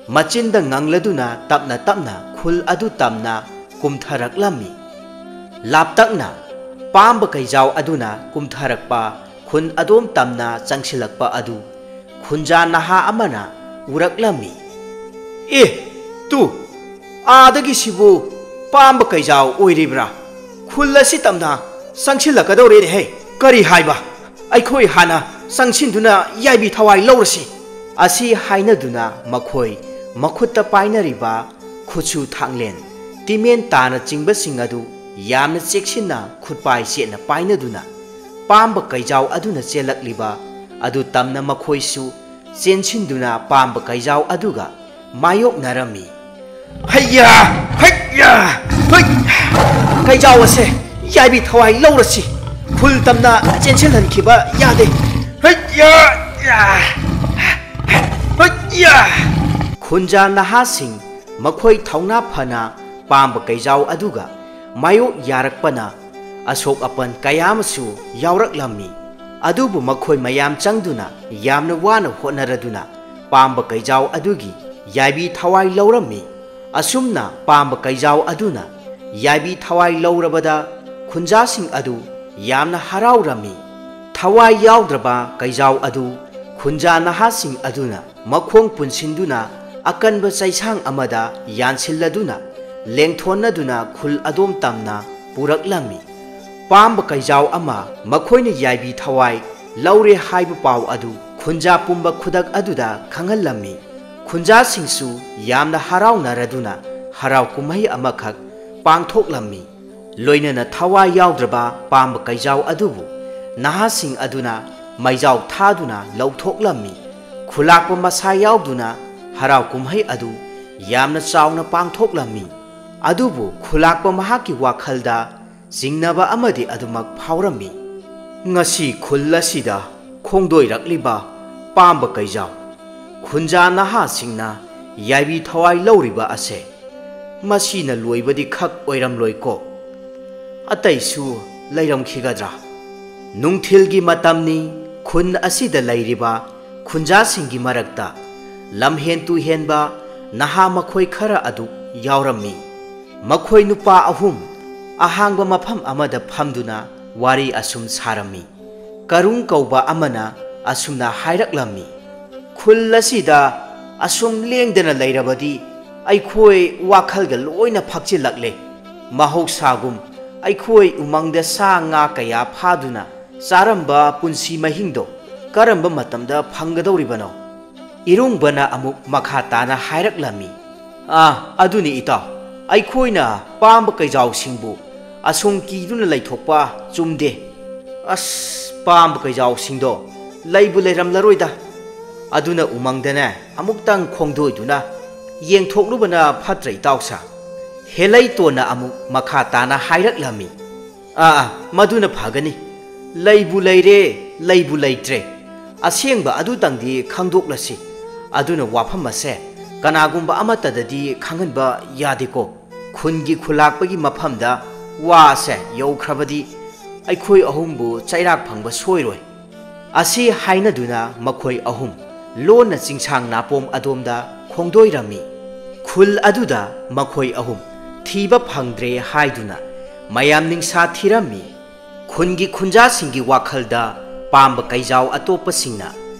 ꯃꯆꯤꯟꯗ ꯉꯪꯂꯗꯨꯅ ꯇꯞꯅ ꯇꯞꯅ ꯈꯨꯜ ꯑꯗꯨ ꯇꯝꯅ ꯀꯨꯝꯊꯔꯛꯂꯝꯃꯤ꯫ ꯂꯥꯞꯇꯛꯅ ꯄꯥꯝꯕ ꯀꯩꯖꯥꯎ ꯑꯗꯨꯅ ꯀꯨꯝꯊꯔꯛꯄ ꯈꯨꯟ ꯑꯗꯣꯝ ꯇꯝꯅ ꯆꯪꯁꯤꯜꯂꯛꯄ ꯑꯗꯨ ꯈꯨꯟꯖꯥ ꯅꯍꯥ ꯑꯃꯅ ꯎꯔꯛꯂꯝꯃꯤ꯫ "ꯑꯦ, ꯇꯨ, ꯑꯥꯗꯒꯤꯁꯤꯕꯨ ꯄꯥꯝꯕ ꯀꯩꯖꯥꯎ ꯑꯣꯏꯔꯤꯕ꯭ꯔꯥ? ꯈꯨꯜ ꯑꯁꯤ ꯇꯝꯅ ꯆꯪꯁꯤꯜꯂꯛꯀꯗꯧꯔꯦꯅꯦꯍꯦ꯫ ꯀꯔꯤ ꯍꯥꯏꯕ? ꯑꯩꯈꯣꯏ ꯍꯥꯟꯅ ꯆꯪꯁꯤꯟꯗꯨꯅ ꯌꯥꯏꯕꯤ ꯊꯋꯥꯏ ꯂꯧꯔꯁꯤ!" ꯑꯁꯤ ꯍꯥꯏꯅꯗꯨꯅ ꯃꯈꯣꯏ ꯃꯈꯨꯠꯇ ꯄꯥꯏꯅꯔꯤꯕ ꯈꯨꯠꯁꯨ ꯊꯥꯡꯂꯦꯟ, ꯇꯤꯃꯦꯟ ꯇꯥꯅꯆꯤꯡꯕꯁꯤꯡ ꯑꯗꯨ ꯌꯥꯝꯅ ꯆꯦꯛꯁꯤꯟꯅ ꯈꯨꯠꯄꯥꯏ ꯆꯦꯠꯅ ꯄꯥꯏꯅꯗꯨꯅ ꯄꯥꯝꯕ ꯀꯩꯖꯥꯎ ꯑꯗꯨꯅ ꯆꯦꯜꯂꯛꯂꯤꯕ ꯑꯗꯨ ꯇꯝꯅ ꯃꯈꯣꯏꯁꯨ ꯆꯦꯟꯁꯤꯟꯗꯨꯅ ꯄꯥꯝꯕ ꯀꯩꯖꯥꯎ ꯑꯗꯨꯒ ꯃꯥꯌꯣꯛꯅꯔꯝꯃꯤ꯫ "ꯍꯩꯌꯥ! ꯍꯩꯌꯥ! ꯍꯩ!" "ꯀꯩꯖꯥꯎ ꯑꯁꯦ ꯌꯥꯏꯕꯤ ꯊꯋꯥꯏ ꯂꯧꯔꯁꯤ꯫ ꯈꯨꯜ ꯇꯝꯅ ꯆꯦꯟꯁꯤꯜꯍꯟꯈꯤꯕ ꯌꯥꯗꯦ꯫ ꯍꯩꯌꯥ! ꯌꯥ! ꯍꯩꯌꯥ!" ꯈꯨꯟꯖꯥ ꯅꯍꯥꯁꯤꯡ ꯃꯈꯣꯏ ꯊꯧꯅꯥ ꯐꯅ ꯄꯥꯝꯕ ꯀꯩꯖꯥꯎ ꯑꯗꯨꯒ ꯃꯥꯌꯣꯛ ꯌꯥꯔꯛꯄꯅ ꯑꯁꯣꯛ ꯑꯄꯟ ꯀꯌꯥ ꯑꯃꯁꯨ ꯌꯥꯎꯔꯛꯂꯝꯃꯤ꯫ ꯑꯗꯨꯕꯨ ꯃꯈꯣꯏ ꯃꯌꯥꯝ ꯆꯪꯗꯨꯅ ꯌꯥꯝꯅ ꯋꯥꯅ ꯍꯣꯠꯅꯔꯗꯨꯅ ꯄꯥꯝꯕ ꯀꯩꯖꯥꯎ ꯑꯗꯨꯒꯤ ꯌꯥꯏꯕꯤ ꯊꯋꯥꯏ ꯂꯧꯔꯝꯃꯤ꯫ ꯑꯁꯨꯝꯅ ꯄꯥꯝꯕ ꯀꯩꯖꯥꯎ ꯑꯗꯨꯅ ꯌꯥꯏꯕꯤ ꯊꯋꯥꯏ ꯂꯧꯔꯕꯗ ꯈꯨꯟꯖꯥꯁꯤꯡ ꯑꯗꯨ ꯌꯥꯝꯅ ꯍꯔꯥꯎꯔꯝꯃꯤ꯫ ꯊꯋꯥꯏ ꯌꯥꯎꯗ꯭ꯔꯕ ꯀꯩꯖꯥꯎ ꯑꯗꯨ ꯈꯨꯟꯖꯥ ꯅꯍꯥꯁꯤꯡ ꯑꯗꯨꯅ ꯃꯈꯣꯡ ꯄꯨꯟꯁꯤꯟꯗꯨꯅ ꯑꯀꯟꯕ ꯆꯩꯁꯥꯡ ꯑꯃꯗ ꯌꯥꯟꯁꯤꯜꯂꯗꯨꯅ ꯂꯦꯡꯊꯣꯟꯅꯗꯨꯅ ꯈꯨꯜ ꯑꯗꯣꯝ ꯇꯝꯅ ꯄꯨꯔꯛꯂꯝꯃꯤ꯫ ꯄꯥꯝꯕ ꯀꯩꯖꯥꯎ ꯑꯃ ꯃꯈꯣꯏꯅ ꯌꯥꯏꯕꯤ ꯊꯋꯥꯏ ꯂꯧꯔꯦ ꯍꯥꯏꯕ ꯄꯥꯎ ꯑꯗꯨ ꯈꯨꯟꯖꯥ ꯄꯨꯝꯕ ꯈꯨꯗꯛ ꯑꯗꯨꯗ ꯈꯪꯍꯜꯂꯝꯃꯤ꯫ ꯈꯨꯟꯖꯥꯁꯤꯡꯁꯨ ꯌꯥꯝꯅ ꯍꯔꯥꯎꯅꯔꯗꯨꯅ ꯍꯔꯥꯎ ꯀꯨꯝꯍꯩ ꯑꯃꯈꯛ ꯄꯥꯡꯊꯣꯛꯂꯝꯃꯤ꯫ ꯂꯣꯏꯅꯅ ꯊꯋꯥꯏ ꯌꯥꯎꯗ꯭ꯔꯕ ꯄꯥꯝꯕ ꯀꯩꯖꯥꯎ ꯑꯗꯨꯕꯨ ꯅꯍꯥꯁꯤꯡ ꯑꯗꯨꯅ ꯃꯩꯖꯥꯎ ꯊꯥꯗꯨꯅ ꯂꯧꯊꯣꯛꯂꯝꯃꯤ꯫ ꯈꯨꯂꯥꯛꯄ ꯃꯁꯥ ꯌꯥꯎꯗꯨꯅ ꯍꯔꯥꯎ ꯀꯨꯝꯍꯩ ꯑꯗꯨ ꯌꯥꯝꯅ ꯆꯥꯎꯅ ꯄꯥꯡꯊꯣꯛꯂꯝꯃꯤ꯫ ꯑꯗꯨꯕꯨ ꯈꯨꯂꯥꯛꯄ ꯃꯍꯥꯛꯀꯤ ꯋꯥꯈꯜꯗ ꯆꯤꯡꯅꯕ ꯑꯃꯗꯤ ꯑꯗꯨꯃꯛ ꯐꯥꯎꯔꯝꯃꯤ꯫ "ꯉꯁꯤ ꯈꯨꯜ ꯑꯁꯤꯗ ꯈꯣꯡꯗꯣꯏꯔꯛꯂꯤꯕ ꯄꯥꯝꯕ ꯀꯩꯖꯥꯎ, ꯈꯨꯟꯖꯥ ꯅꯍꯥꯁꯤꯡꯅ ꯌꯥꯏꯕꯤ ꯊꯋꯥꯏ ꯂꯧꯔꯤꯕ ꯑꯁꯦ ꯃꯁꯤꯅ ꯂꯣꯏꯕꯗꯤ ꯈꯛ ꯑꯣꯏꯔꯝꯂꯣꯏꯀꯣ? ꯑꯇꯩꯁꯨ ꯂꯩꯔꯝꯈꯤꯒꯗ꯭ꯔꯥ?" ꯅꯨꯡꯊꯤꯜꯒꯤ ꯃꯇꯝꯅꯤ꯫ ꯈꯨꯟ ꯑꯁꯤꯗ ꯂꯩꯔꯤꯕ ꯈꯨꯟꯖꯥꯁꯤꯡꯒꯤ ꯃꯔꯛꯇ ꯂꯝꯍꯦꯟ ꯇꯨꯍꯦꯟꯕ ꯅꯍꯥ ꯃꯈꯣꯏ ꯈꯔ ꯑꯗꯨ ꯌꯥꯎꯔꯝꯃꯤ꯫ ꯃꯈꯣꯏ ꯅꯨꯄꯥ ꯑꯍꯨꯝ ꯑꯍꯥꯡꯕ ꯃꯐꯝ ꯑꯃꯗ ꯐꯝꯗꯨꯅ ꯋꯥꯔꯤ ꯑꯁꯨꯝ ꯁꯥꯔꯝꯃꯤ꯫ ꯀꯔꯨꯡ ꯀꯧꯕ ꯑꯃꯅ ꯑꯁꯨꯝꯅ ꯍꯥꯏꯔꯛꯂꯝꯃꯤ, "ꯈꯨꯜ ꯑꯁꯤꯗ ꯑꯁꯨꯝ ꯂꯦꯡꯗꯅ ꯂꯩꯔꯕꯗꯤ ꯑꯩꯈꯣꯏ ꯋꯥꯈꯜꯒ ꯂꯣꯏꯅ ꯐꯛꯆꯤꯜꯂꯛꯂꯦ꯫ ꯃꯍꯧꯁꯥꯒꯨꯝ ꯑꯩꯈꯣꯏ ꯎꯃꯪꯗ ꯁꯥ ꯉꯥ ꯀꯌꯥ ꯐꯥꯗꯨꯅ ꯆꯥꯔꯝꯕ ꯄꯨꯟꯁꯤ ꯃꯍꯤꯡꯗꯣ ꯀꯔꯝꯕ ꯃꯇꯝꯗ ꯐꯪꯒꯗꯧꯔꯤꯕꯅꯣ?" ꯏꯔꯨꯡꯕꯅ ꯑꯃꯨꯛ ꯃꯈꯥ ꯇꯥꯅ ꯍꯥꯏꯔꯛꯂꯝꯃꯤ, "ꯑꯥ, ꯑꯗꯨꯅꯤ ꯏꯇꯥꯎ, ꯑꯩꯈꯣꯏꯅ ꯄꯥꯝꯕ ꯀꯩꯖꯥꯎꯁꯤꯡꯕꯨ ꯑꯁꯨꯝ ꯀꯤꯗꯨꯅ ꯂꯩꯊꯣꯛꯄ ꯆꯨꯝꯗꯦ꯫ ꯑꯁ, ꯄꯥꯝꯕ ꯀꯩꯖꯥꯎꯁꯤꯡꯗꯣ ꯂꯩꯕꯨ ꯂꯩꯔꯝꯂꯔꯣꯏꯗ꯫ ꯑꯗꯨꯅ ꯎꯃꯪꯗꯅꯦ ꯑꯃꯨꯛꯇꯪ ꯈꯣꯡꯗꯣꯏꯗꯨꯅ ꯌꯦꯡꯊꯣꯛꯂꯨꯕꯅ ꯐꯠꯇ꯭ꯔ ꯏꯇꯥꯎꯁꯥ?" ꯍꯦꯂꯩꯇꯣꯟꯅ ꯑꯃꯨꯛ ꯃꯈꯥ ꯇꯥꯅ ꯍꯥꯏꯔꯛꯂꯝꯃꯤ, "ꯑꯥ, ꯑꯥ, ꯃꯗꯨꯅ ꯐꯒꯅꯤ꯫ ꯂꯩꯕꯨ ꯂꯩꯔꯦ, ꯂꯩꯕꯨ ꯂꯩꯇ꯭ꯔꯦ, ꯑꯁꯦꯡꯕ ꯑꯗꯨꯇꯪꯗꯤ ꯈꯪꯗꯣꯛꯂꯁꯤ꯫ ꯑꯗꯨꯅ ꯋꯥꯐꯝ ꯑꯁꯦ ꯀꯅꯥꯒꯨꯝꯕ ꯑꯃꯠꯇꯗꯗꯤ ꯈꯪꯍꯟꯕ ꯌꯥꯗꯦꯀꯣ꯫ ꯈꯨꯟꯒꯤ ꯈꯨꯂꯥꯛꯄꯒꯤ ꯃꯐꯝꯗ ꯋꯥ ꯑꯁꯦ ꯌꯧꯈ꯭ꯔꯕꯗꯤ ꯑꯩꯈꯣꯏ ꯑꯍꯨꯝꯕꯨ ꯆꯩꯔꯥꯛ ꯐꯪꯕ ꯁꯣꯏꯔꯣꯏ꯫" ꯑꯁꯤ ꯍꯥꯏꯅꯗꯨꯅ ꯃꯈꯣꯏ ꯑꯍꯨꯝ ꯂꯣꯟꯅ ꯆꯤꯡꯁꯥꯡ ꯅꯥꯄꯣꯝ ꯑꯗꯣꯝꯗ ꯈꯣꯡꯗꯣꯏꯔꯝꯃꯤ꯫ ꯈꯨꯜ ꯑꯗꯨꯗ ꯃꯈꯣꯏ ꯑꯍꯨꯝ ꯊꯤꯕ ꯐꯪꯗ꯭ꯔꯦ ꯍꯥꯏꯗꯨꯅ ꯃꯌꯥꯝ ꯅꯤꯡꯁꯥ ꯊꯤꯔꯝꯃꯤ꯫ ꯈꯨꯟꯒꯤ ꯈꯨꯟꯖꯥꯁꯤꯡꯒꯤ ꯋꯥꯈꯜꯗ ꯄꯥꯝꯕ ꯀꯩꯖꯥꯎ ꯑꯇꯣꯞꯄꯁꯤꯡꯅ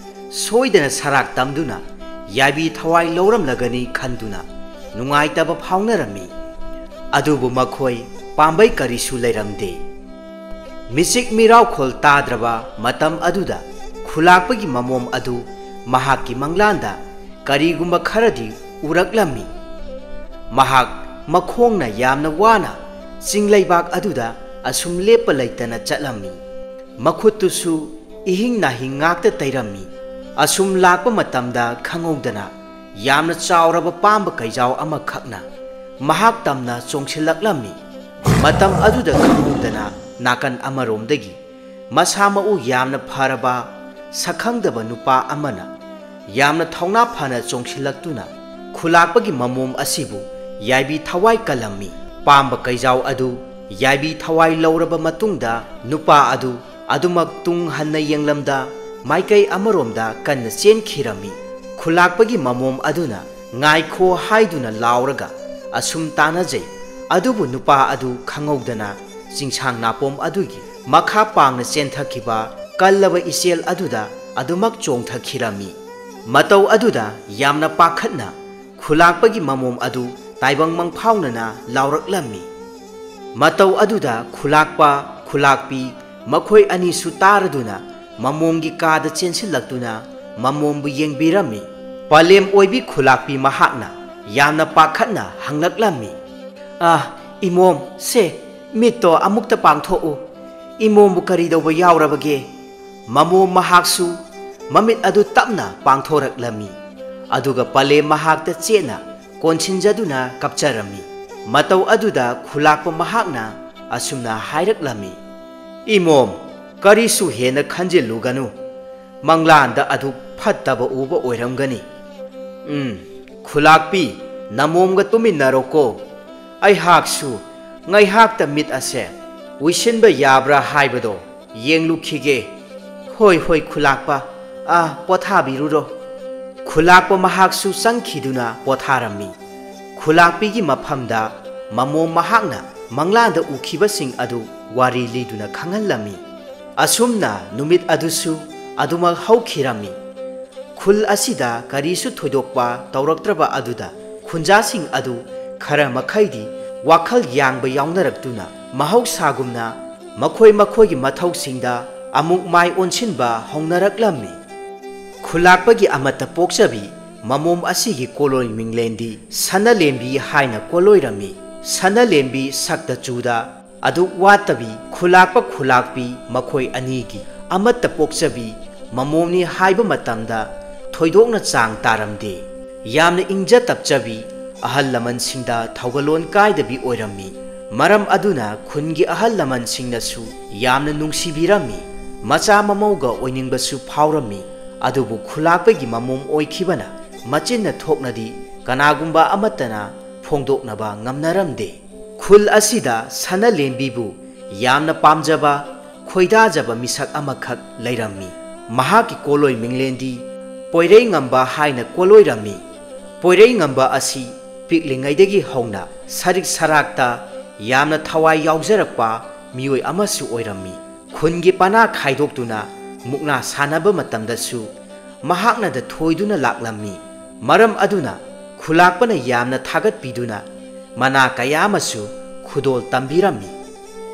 ꯁꯣꯏꯗꯅ ꯁꯔꯥꯛ ꯇꯝꯗꯨꯅ ꯌꯥꯏꯕꯤ ꯊꯋꯥꯏ ꯂꯧꯔꯝꯂꯒꯅꯤ ꯈꯟꯗꯨꯅ ꯅꯨꯡꯉꯥꯏꯇꯕ ꯐꯥꯎꯅꯔꯝꯃꯤ꯫ ꯑꯗꯨꯕꯨ ꯃꯈꯣꯏ ꯄꯥꯝꯕꯩ ꯀꯔꯤꯁꯨ ꯂꯩꯔꯝꯗꯦ꯫ ꯃꯤꯆꯤꯛ ꯃꯤꯔꯥꯎꯈꯣꯜ ꯇꯥꯗ꯭ꯔꯕ ꯃꯇꯝ ꯑꯗꯨꯗ ꯈꯨꯂꯥꯛꯄꯒꯤ ꯃꯃꯣꯝ ꯑꯗꯨ ꯃꯍꯥꯛꯀꯤ ꯃꯪꯂꯥꯟꯗ ꯀꯔꯤꯒꯨꯝꯕ ꯈꯔꯗꯤ ꯎꯔꯛꯂꯝꯃꯤ꯫ ꯃꯍꯥꯛ ꯃꯈꯣꯡꯅ ꯌꯥꯝꯅ ꯋꯥꯅ ꯆꯤꯡꯂꯩꯕꯥꯛ ꯑꯗꯨꯗ ꯑꯁꯨꯝ ꯂꯦꯞꯄ ꯂꯩꯇꯅ ꯆꯠꯂꯝꯃꯤ꯫ ꯃꯈꯨꯠꯇꯨꯁꯨ ꯏꯍꯤꯡ ꯅꯥꯍꯤꯡ ꯉꯥꯛꯇ ꯇꯩꯔꯝꯃꯤ꯫ ꯑꯁꯨꯝ ꯂꯥꯛꯄ ꯃꯇꯝꯗ ꯈꯪꯍꯧꯗꯅ ꯌꯥꯝꯅ ꯆꯥꯎꯔꯕ ꯄꯥꯝꯕ ꯀꯩꯖꯥꯎ ꯑꯃꯈꯛꯅ ꯃꯍꯥꯛ ꯇꯝꯅ ꯆꯣꯡꯁꯤꯜꯂꯛꯂꯝꯃꯤ꯫ ꯃꯇꯝ ꯑꯗꯨꯗ ꯈꯪꯍꯧꯗꯅ ꯅꯥꯀꯟ ꯑꯃꯔꯣꯝꯗꯒꯤ ꯃꯁꯥ ꯃꯎ ꯌꯥꯝꯅ ꯐꯔꯕ ꯁꯛꯈꯪꯗꯕ ꯅꯨꯄꯥ ꯑꯃꯅ ꯌꯥꯝꯅ ꯊꯧꯅꯥ ꯐꯅ ꯆꯣꯡꯁꯤꯜꯂꯛꯇꯨꯅ ꯈꯨꯂꯥꯛꯄꯒꯤ ꯃꯃꯣꯝ ꯑꯁꯤꯕꯨ ꯌꯥꯏꯕꯤ ꯊꯋꯥꯏ ꯀꯜꯂꯝꯃꯤ꯫ ꯄꯥꯝꯕ ꯀꯩꯖꯥꯎ ꯑꯗꯨ ꯌꯥꯏꯕꯤ ꯊꯋꯥꯏ ꯂꯧꯔꯕ ꯃꯇꯨꯡꯗ ꯅꯨꯄꯥ ꯑꯗꯨ ꯑꯗꯨꯃꯛ ꯇꯨꯡ ꯍꯟꯅ ꯌꯦꯡꯂꯝꯗ ꯃꯥꯏꯀꯩ ꯑꯃꯔꯣꯝꯗ ꯀꯟꯅ ꯆꯦꯟꯈꯤꯔꯝꯃꯤ꯫ ꯈꯨꯂꯥꯛꯄꯒꯤ ꯃꯃꯣꯝ ꯑꯗꯨꯅ "ꯉꯥꯏꯈꯣ" ꯍꯥꯏꯗꯨꯅ ꯂꯥꯎꯔꯒ ꯑꯁꯨꯝ ꯇꯥꯟꯅꯖꯩ꯫ ꯑꯗꯨꯕꯨ ꯅꯨꯄꯥ ꯑꯗꯨ ꯈꯪꯍꯧꯗꯅ ꯆꯤꯡꯁꯥꯡ ꯅꯥꯄꯣꯝ ꯑꯗꯨꯒꯤ ꯃꯈꯥ ꯄꯥꯡꯅ ꯆꯦꯟꯊꯈꯤꯕ ꯀꯜꯂꯕ ꯏꯆꯦꯜ ꯑꯗꯨꯗ ꯑꯗꯨꯃꯛ ꯆꯣꯡꯊꯈꯤꯔꯝꯃꯤ꯫ ꯃꯇꯧ ꯑꯗꯨꯗ ꯌꯥꯝꯅ ꯄꯥꯈꯠꯅ ꯈꯨꯂꯥꯛꯄꯒꯤ ꯃꯃꯣꯝ ꯑꯗꯨ ꯇꯥꯏꯕꯪ ꯃꯪꯐꯥꯎꯅꯅ ꯂꯥꯎꯔꯛꯂꯝꯃꯤ꯫ ꯃꯇꯧ ꯑꯗꯨꯗ ꯈꯨꯂꯥꯛꯄ, ꯈꯨꯂꯥꯛꯄꯤ ꯃꯈꯣꯏ ꯑꯅꯤꯁꯨ ꯇꯥꯔꯗꯨꯅ ꯃꯃꯣꯝꯒꯤ ꯀꯥꯗ ꯆꯦꯟꯁꯤꯜꯂꯛꯇꯨꯅ ꯃꯃꯣꯝꯕꯨ ꯌꯦꯡꯕꯤꯔꯝꯃꯤ꯫ ꯄꯂꯦꯝ ꯑꯣꯏꯕꯤ ꯈꯨꯂꯥꯛꯄꯤ ꯃꯍꯥꯛꯅ ꯌꯥꯝꯅ ꯄꯥꯈꯠꯅ ꯍꯪꯂꯛꯂꯝꯃꯤ, "ꯑꯥ, ꯏꯃꯣꯝ, ꯁꯦ, ꯃꯤꯠꯇꯣ ꯑꯃꯨꯛꯇ ꯄꯥꯡꯊꯣꯛꯎ꯫ ꯏꯃꯣꯝꯕꯨ ꯀꯔꯤꯗꯧꯕ ꯌꯥꯎꯔꯕꯒꯦ?" ꯃꯃꯣꯝ ꯃꯍꯥꯛꯁꯨ ꯃꯃꯤꯠ ꯑꯗꯨ ꯇꯞꯅ ꯄꯥꯡꯊꯣꯔꯛꯂꯝꯃꯤ꯫ ꯑꯗꯨꯒ ꯄꯂꯦꯝ ꯃꯍꯥꯛꯇ ꯆꯦꯠꯅ ꯀꯣꯟꯁꯤꯟꯖꯗꯨꯅ ꯀꯞꯆꯔꯝꯃꯤ꯫ ꯃꯇꯧ ꯑꯗꯨꯗ ꯈꯨꯂꯥꯛꯄ ꯃꯍꯥꯛꯅ ꯑꯁꯨꯝꯅ ꯍꯥꯏꯔꯛꯂꯝꯃꯤ, "ꯏꯃꯣꯝ, ꯀꯔꯤꯁꯨ ꯍꯦꯟꯅ ꯈꯟꯖꯤꯜꯂꯨꯒꯅꯨ꯫ ꯃꯪꯂꯥꯟꯗ ꯑꯗꯨꯛ ꯐꯠꯇꯕ ꯎꯕ ꯑꯣꯏꯔꯝꯒꯅꯤ꯫ ꯎꯝ, ꯈꯨꯂꯥꯛꯄꯤ, ꯅꯃꯣꯝꯒ ꯇꯨꯃꯤꯟꯅꯔꯣꯀꯣ꯫ ꯑꯩꯍꯥꯛꯁꯨ ꯉꯩꯍꯥꯛꯇ ꯃꯤꯠ ꯑꯁꯦ ꯎꯏꯁꯤꯟꯕ ꯌꯥꯕ꯭ꯔꯥ ꯍꯥꯏꯕꯗꯣ ꯌꯦꯡꯂꯨꯈꯤꯒꯦ꯫" "ꯍꯣꯏ, ꯍꯣꯏ, ꯈꯨꯂꯥꯛꯄ, ꯑꯥ, ꯄꯣꯊꯥꯕꯤꯔꯨꯔꯣ꯫" ꯈꯨꯂꯥꯛꯄ ꯃꯍꯥꯛꯁꯨ ꯆꯪꯈꯤꯗꯨꯅ ꯄꯣꯊꯥꯔꯝꯃꯤ꯫ ꯈꯨꯂꯥꯛꯄꯤꯒꯤ ꯃꯐꯝꯗ ꯃꯃꯣꯝ ꯃꯍꯥꯛꯅ ꯃꯪꯂꯥꯟꯗ ꯎꯈꯤꯕꯁꯤꯡ ꯑꯗꯨ ꯋꯥꯔꯤ ꯂꯤꯗꯨꯅ ꯈꯪꯍꯜꯂꯝꯃꯤ꯫ ꯑꯁꯨꯝꯅ ꯅꯨꯃꯤꯠ ꯑꯗꯨꯁꯨ ꯑꯗꯨꯃꯛ ꯍꯧꯈꯤꯔꯝꯃꯤ꯫ ꯈꯨꯜ ꯑꯁꯤꯗ ꯀꯔꯤꯁꯨ ꯊꯣꯏꯗꯣꯛꯄ ꯇꯧꯔꯛꯇ꯭ꯔꯕ ꯑꯗꯨꯗ ꯈꯨꯟꯖꯥꯁꯤꯡ ꯑꯗꯨ ꯈꯔ ꯃꯈꯩꯗꯤ ꯋꯥꯈꯜ ꯌꯥꯡꯕ ꯌꯥꯎꯅꯔꯛꯇꯨꯅ ꯃꯍꯧꯁꯥꯒꯨꯝꯅ ꯃꯈꯣꯏ ꯃꯈꯣꯏꯒꯤ ꯃꯊꯧꯁꯤꯡꯗ ꯑꯃꯨꯛ ꯃꯥꯏ ꯑꯣꯟꯁꯤꯟꯕ ꯍꯧꯅꯔꯛꯂꯝꯃꯤ꯫ ꯈꯨꯂꯥꯛꯄꯒꯤ ꯑꯃꯠꯇ ꯄꯣꯛꯆꯕꯤ ꯃꯃꯣꯝ ꯑꯁꯤꯒꯤ ꯀꯣꯂꯣꯏ ꯃꯤꯡꯂꯦꯟꯗꯤ ꯁꯅꯂꯦꯝꯕꯤ ꯍꯥꯏꯅ ꯀꯣꯂꯣꯏꯔꯝꯃꯤ꯫ ꯁꯅꯂꯦꯝꯕꯤ ꯁꯛꯇ ꯆꯨꯗ ꯑꯗꯨꯛ ꯋꯥꯠꯇꯕꯤ ꯈꯨꯂꯥꯛꯄ ꯈꯨꯂꯥꯛꯄꯤ ꯃꯈꯣꯏ ꯑꯅꯤꯒꯤ ꯑꯃꯠꯇ ꯄꯣꯛꯆꯕꯤ ꯃꯃꯣꯝꯅꯤ ꯍꯥꯏꯕ ꯃꯇꯝꯗ ꯊꯣꯏꯗꯣꯛꯅ ꯆꯥꯡ ꯇꯥꯔꯝꯗꯦ꯫ ꯌꯥꯝꯅ ꯏꯪꯖ ꯇꯞꯆꯕꯤ, ꯑꯍꯜ ꯂꯃꯟꯁꯤꯡꯗ ꯊꯧꯒꯜꯂꯣꯟ ꯀꯥꯏꯗꯕꯤ ꯑꯣꯏꯔꯝꯃꯤ꯫ ꯃꯔꯝ ꯑꯗꯨꯅ ꯈꯨꯟꯒꯤ ꯑꯍꯜ ꯂꯃꯟꯁꯤꯡꯅꯁꯨ ꯌꯥꯝꯅ ꯅꯨꯡꯁꯤꯕꯤꯔꯝꯃꯤ꯫ ꯃꯆꯥ ꯃꯃꯧꯒ ꯑꯣꯏꯅꯤꯡꯕꯁꯨ ꯐꯥꯎꯔꯝꯃꯤ꯫ ꯑꯗꯨꯕꯨ ꯈꯨꯂꯥꯛꯄꯒꯤ ꯃꯃꯣꯝ ꯑꯣꯏꯈꯤꯕꯅ ꯃꯆꯤꯟꯅ ꯊꯣꯛꯅꯗꯤ ꯀꯅꯥꯒꯨꯝꯕ ꯑꯃꯠꯇꯅ ꯐꯣꯡꯗꯣꯛꯅꯕ ꯉꯝꯅꯔꯝꯗꯦ꯫ ꯈꯨꯜ ꯑꯁꯤꯗ ꯁꯅꯂꯦꯝꯕꯤꯕꯨ ꯌꯥꯝꯅ ꯄꯥꯝꯖꯕ, ꯈꯣꯏꯗꯥꯖꯕ ꯃꯤꯁꯛ ꯑꯃꯈꯛ ꯂꯩꯔꯝꯃꯤ꯫ ꯃꯍꯥꯛꯀꯤ ꯀꯣꯂꯣꯏ ꯃꯤꯡꯂꯦꯟꯗꯤ ꯄꯣꯏꯔꯩꯉꯝꯕ ꯍꯥꯏꯅ ꯀꯣꯂꯣꯏꯔꯝꯃꯤ꯫ ꯄꯣꯏꯔꯩꯉꯝꯕ ꯑꯁꯤ ꯄꯤꯛꯂꯤꯉꯩꯗꯒꯤ ꯍꯧꯅ ꯁꯔꯤꯛ ꯁꯔꯥꯛꯇ ꯌꯥꯝꯅ ꯊꯋꯥꯏ ꯌꯥꯎꯖꯔꯛꯄ ꯃꯤꯑꯣꯏ ꯑꯃꯁꯨ ꯑꯣꯏꯔꯝꯃꯤ꯫ ꯈꯨꯟꯒꯤ ꯄꯅꯥ ꯈꯥꯏꯗꯣꯛꯇꯨꯅ ꯃꯨꯛꯅꯥ ꯁꯥꯟꯅꯕ ꯃꯇꯝꯗꯁꯨ ꯃꯍꯥꯛꯅꯗ ꯊꯣꯏꯗꯨꯅ ꯂꯥꯛꯂꯝꯃꯤ꯫ ꯃꯔꯝ ꯑꯗꯨꯅ ꯈꯨꯂꯥꯛꯄꯅ ꯌꯥꯝꯅ ꯊꯥꯒꯠꯄꯤꯗꯨꯅ ꯃꯅꯥ ꯀꯌꯥ ꯑꯃꯁꯨ ꯈꯨꯗꯣꯜ ꯇꯝꯕꯤꯔꯝꯃꯤ꯫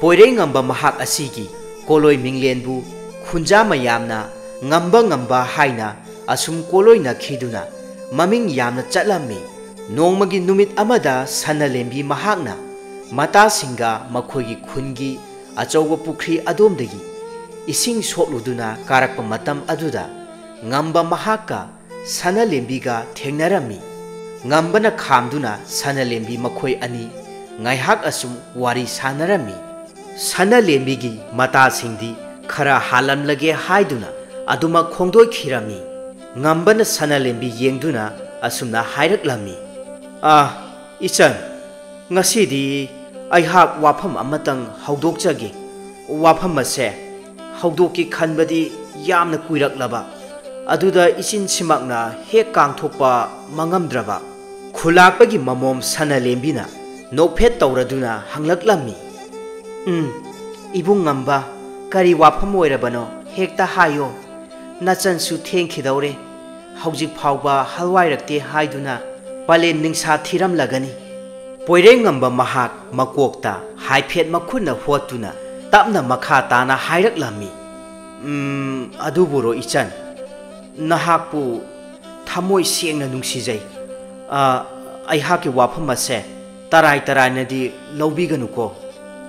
ꯄꯣꯏꯔꯩꯉꯝꯕ ꯃꯍꯥꯛ ꯑꯁꯤꯒꯤ ꯀꯣꯂꯣꯏ ꯃꯤꯡꯂꯦꯟꯕꯨ ꯈꯨꯟꯖꯥ ꯃꯌꯥꯝꯅ ꯉꯝꯕ ꯉꯝꯕ ꯍꯥꯏꯅ ꯑꯁꯨꯝ ꯀꯣꯂꯣꯏꯅꯈꯤꯗꯨꯅ ꯃꯃꯤꯡ ꯌꯥꯝꯅ ꯆꯠꯂꯝꯃꯤ꯫ ꯅꯣꯡꯃꯒꯤ ꯅꯨꯃꯤꯠ ꯑꯃꯗ ꯁꯅꯂꯦꯝꯕꯤ ꯃꯍꯥꯛꯅ ꯃꯇꯥꯁꯤꯡꯒ ꯃꯈꯣꯏꯒꯤ ꯈꯨꯟꯒꯤ ꯑꯆꯧꯕ ꯄꯨꯈ꯭ꯔꯤ ꯑꯗꯣꯝꯗꯒꯤ ꯏꯁꯤꯡ ꯁꯣꯛꯂꯨꯗꯨꯅ ꯀꯥꯔꯛꯄ ꯃꯇꯝ ꯑꯗꯨꯗ ꯉꯝꯕ ꯃꯍꯥꯛꯀ ꯁꯅꯂꯦꯝꯕꯤꯒ ꯊꯦꯡꯅꯔꯝꯃꯤ꯫ ꯉꯝꯕꯅ ꯈꯥꯝꯗꯨꯅ ꯁꯅꯂꯦꯝꯕꯤ ꯃꯈꯣꯏ ꯑꯅꯤ ꯉꯥꯏꯍꯥꯛ ꯑꯁꯨꯝ ꯋꯥꯔꯤ ꯁꯥꯟꯅꯔꯝꯃꯤ꯫ ꯁꯅꯂꯦꯝꯕꯤꯒꯤ ꯃꯇꯥꯁꯤꯡꯗꯤ ꯈꯔ ꯍꯥꯜꯂꯝꯂꯒꯦ ꯍꯥꯏꯗꯨꯅ ꯑꯗꯨꯃꯛ ꯈꯣꯡꯗꯣꯛꯈꯤꯔꯝꯃꯤ꯫ ꯉꯝꯕꯅ ꯁꯅꯂꯦꯝꯕꯤ ꯌꯦꯡꯗꯨꯅ ꯑꯁꯨꯝꯅ ꯍꯥꯏꯔꯛꯂꯝꯃꯤ, "ꯑꯥ, ꯏꯆꯟ, ꯉꯁꯤꯗꯤ ꯑꯩꯍꯥꯛ ꯋꯥꯐꯝ ꯑꯃꯇꯪ ꯍꯧꯗꯣꯛꯆꯒꯦ꯫ ꯋꯥꯐꯝ ꯑꯁꯦ ꯍꯧꯗꯣꯛꯀꯦ ꯈꯟꯕꯗꯤ ꯌꯥꯝꯅ ꯀꯨꯏꯔꯛꯂꯕ, ꯑꯗꯨꯗ ꯏꯆꯤꯟꯁꯤꯃꯛꯅ ꯍꯦꯛ ꯀꯥꯡꯊꯣꯛꯄ ꯃꯉꯝꯗ꯭ꯔꯕ꯫" ꯈꯨꯂꯥꯛꯄꯒꯤ ꯃꯃꯣꯝ ꯁꯅꯂꯦꯝꯕꯤꯅ ꯅꯣꯛꯐꯦꯠ ꯇꯧꯔꯗꯨꯅ ꯍꯪꯂꯛꯂꯝꯃꯤ, "ꯎꯝ, ꯏꯕꯨꯡ ꯉꯝꯕ, ꯀꯔꯤ ꯋꯥꯐꯝ ꯑꯣꯏꯔꯕꯅꯣ? ꯍꯦꯛꯇ ꯍꯥꯏꯌꯣ꯫ ꯅꯆꯟꯁꯨ ꯊꯦꯡꯈꯤꯗꯧꯔꯦ꯫ ꯍꯧꯖꯤꯛ ꯐꯥꯎꯕ ꯍꯜꯋꯥꯏꯔꯛꯇꯦ ꯍꯥꯏꯗꯨꯅ ꯄꯂꯦꯟ ꯅꯤꯡꯁꯥ ꯊꯤꯔꯝꯂꯒꯅꯤ꯫" ꯄꯣꯏꯔꯩꯉꯝꯕ ꯃꯍꯥꯛ ꯃꯀꯣꯛꯇ ꯍꯥꯏꯐꯦꯠ ꯃꯈꯨꯠꯅ ꯍꯣꯠꯇꯨꯅ ꯇꯞꯅ ꯃꯈꯥ ꯇꯥꯅ ꯍꯥꯏꯔꯛꯂꯝꯃꯤ, "ꯎꯝ, ꯑꯗꯨꯕꯨꯔꯣ ꯏꯆꯟ, ꯅꯍꯥꯛꯄꯨ ꯊꯃꯣꯏ ꯁꯦꯡꯅ ꯅꯨꯡꯁꯤꯖꯩ꯫ ꯑ, ꯑꯩꯍꯥꯛꯀꯤ ꯋꯥꯐꯝ ꯑꯁꯦ ꯇꯔꯥꯏ ꯇꯔꯥꯏꯅꯗꯤ ꯂꯧꯕꯤꯒꯅꯨꯀꯣ꯫"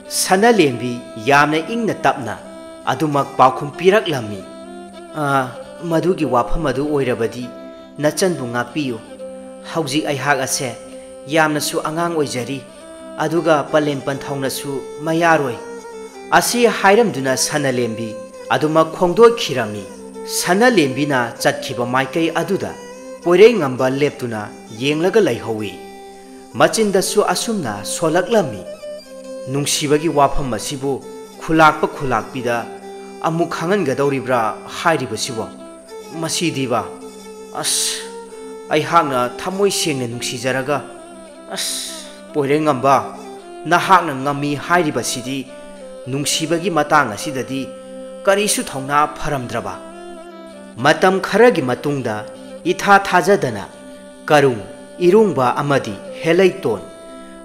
ꯁꯅꯂꯦꯝꯕꯤ ꯌꯥꯝꯅ ꯏꯪꯅ ꯇꯞꯅ ꯑꯗꯨꯃꯛ ꯄꯥꯎꯈꯨꯝ ꯄꯤꯔꯛꯂꯝꯃꯤ, "ꯑ, ꯃꯗꯨꯒꯤ ꯋꯥꯐꯝ ꯑꯗꯨ ꯑꯣꯏꯔꯕꯗꯤ ꯅꯆꯟꯕꯨ ꯉꯥꯛꯄꯤꯌꯨ꯫ ꯍꯧꯖꯤꯛ ꯑꯩꯍꯥꯛ ꯑꯁꯦ ꯌꯥꯝꯅꯁꯨ ꯑꯉꯥꯡ ꯑꯣꯏꯖꯔꯤ, ꯑꯗꯨꯒ ꯄꯂꯦꯝ ꯄꯟꯊꯧꯅꯁꯨ ꯃꯌꯥꯔꯣꯏ꯫" ꯑꯁꯤ ꯍꯥꯏꯔꯝꯗꯨꯅ ꯁꯅꯂꯦꯝꯕꯤ ꯑꯗꯨꯃꯛ ꯈꯣꯡꯗꯣꯛꯈꯤꯔꯝꯃꯤ꯫ ꯁꯅꯂꯦꯝꯕꯤꯅ ꯆꯠꯈꯤꯕ ꯃꯥꯏꯀꯩ ꯑꯗꯨꯗ ꯄꯣꯏꯔꯩꯉꯝꯕ ꯂꯦꯞꯇꯨꯅ ꯌꯦꯡꯂꯒ ꯂꯩꯍꯧꯏ꯫ ꯃꯆꯤꯟꯗꯁꯨ ꯑꯁꯨꯝꯅ ꯁꯣꯜꯂꯛꯂꯝꯃꯤ, "ꯅꯨꯡꯁꯤꯕꯒꯤ ꯋꯥꯐꯝ ꯑꯁꯤꯕꯨ ꯈꯨꯂꯥꯛꯄ ꯈꯨꯂꯥꯛꯄꯤꯗ ꯑꯃꯨꯛ ꯈꯪꯍꯟꯒꯗꯧꯔꯤꯕ꯭ꯔꯥ ꯍꯥꯏꯔꯤꯕꯁꯤꯕꯣ? ꯃꯁꯤꯗꯤꯕ!" ꯑꯁ, ꯑꯩꯍꯥꯛꯅ ꯊꯃꯣꯏ ꯁꯦꯡꯅ ꯅꯨꯡꯁꯤꯖꯔꯒ, ꯑꯁ, ꯄꯣꯏꯔꯦꯡꯉꯝꯕ, ꯅꯍꯥꯛꯅ ꯉꯝꯃꯤ ꯍꯥꯏꯔꯤꯕꯁꯤꯗꯤ ꯅꯨꯡꯁꯤꯕꯒꯤ ꯃꯇꯥꯡ ꯑꯁꯤꯗꯗꯤ ꯀꯔꯤꯁꯨ ꯊꯧꯅꯥ ꯐꯔꯝꯗ꯭ꯔꯕ꯫ ꯃꯇꯝ ꯈꯔꯒꯤ ꯃꯇꯨꯡꯗ ꯏꯊꯥ ꯊꯥꯖꯗꯅ ꯀꯔꯨꯡ, ꯏꯔꯨꯡꯕ ꯑꯃꯗꯤ ꯍꯦꯂꯩꯇꯣꯟ,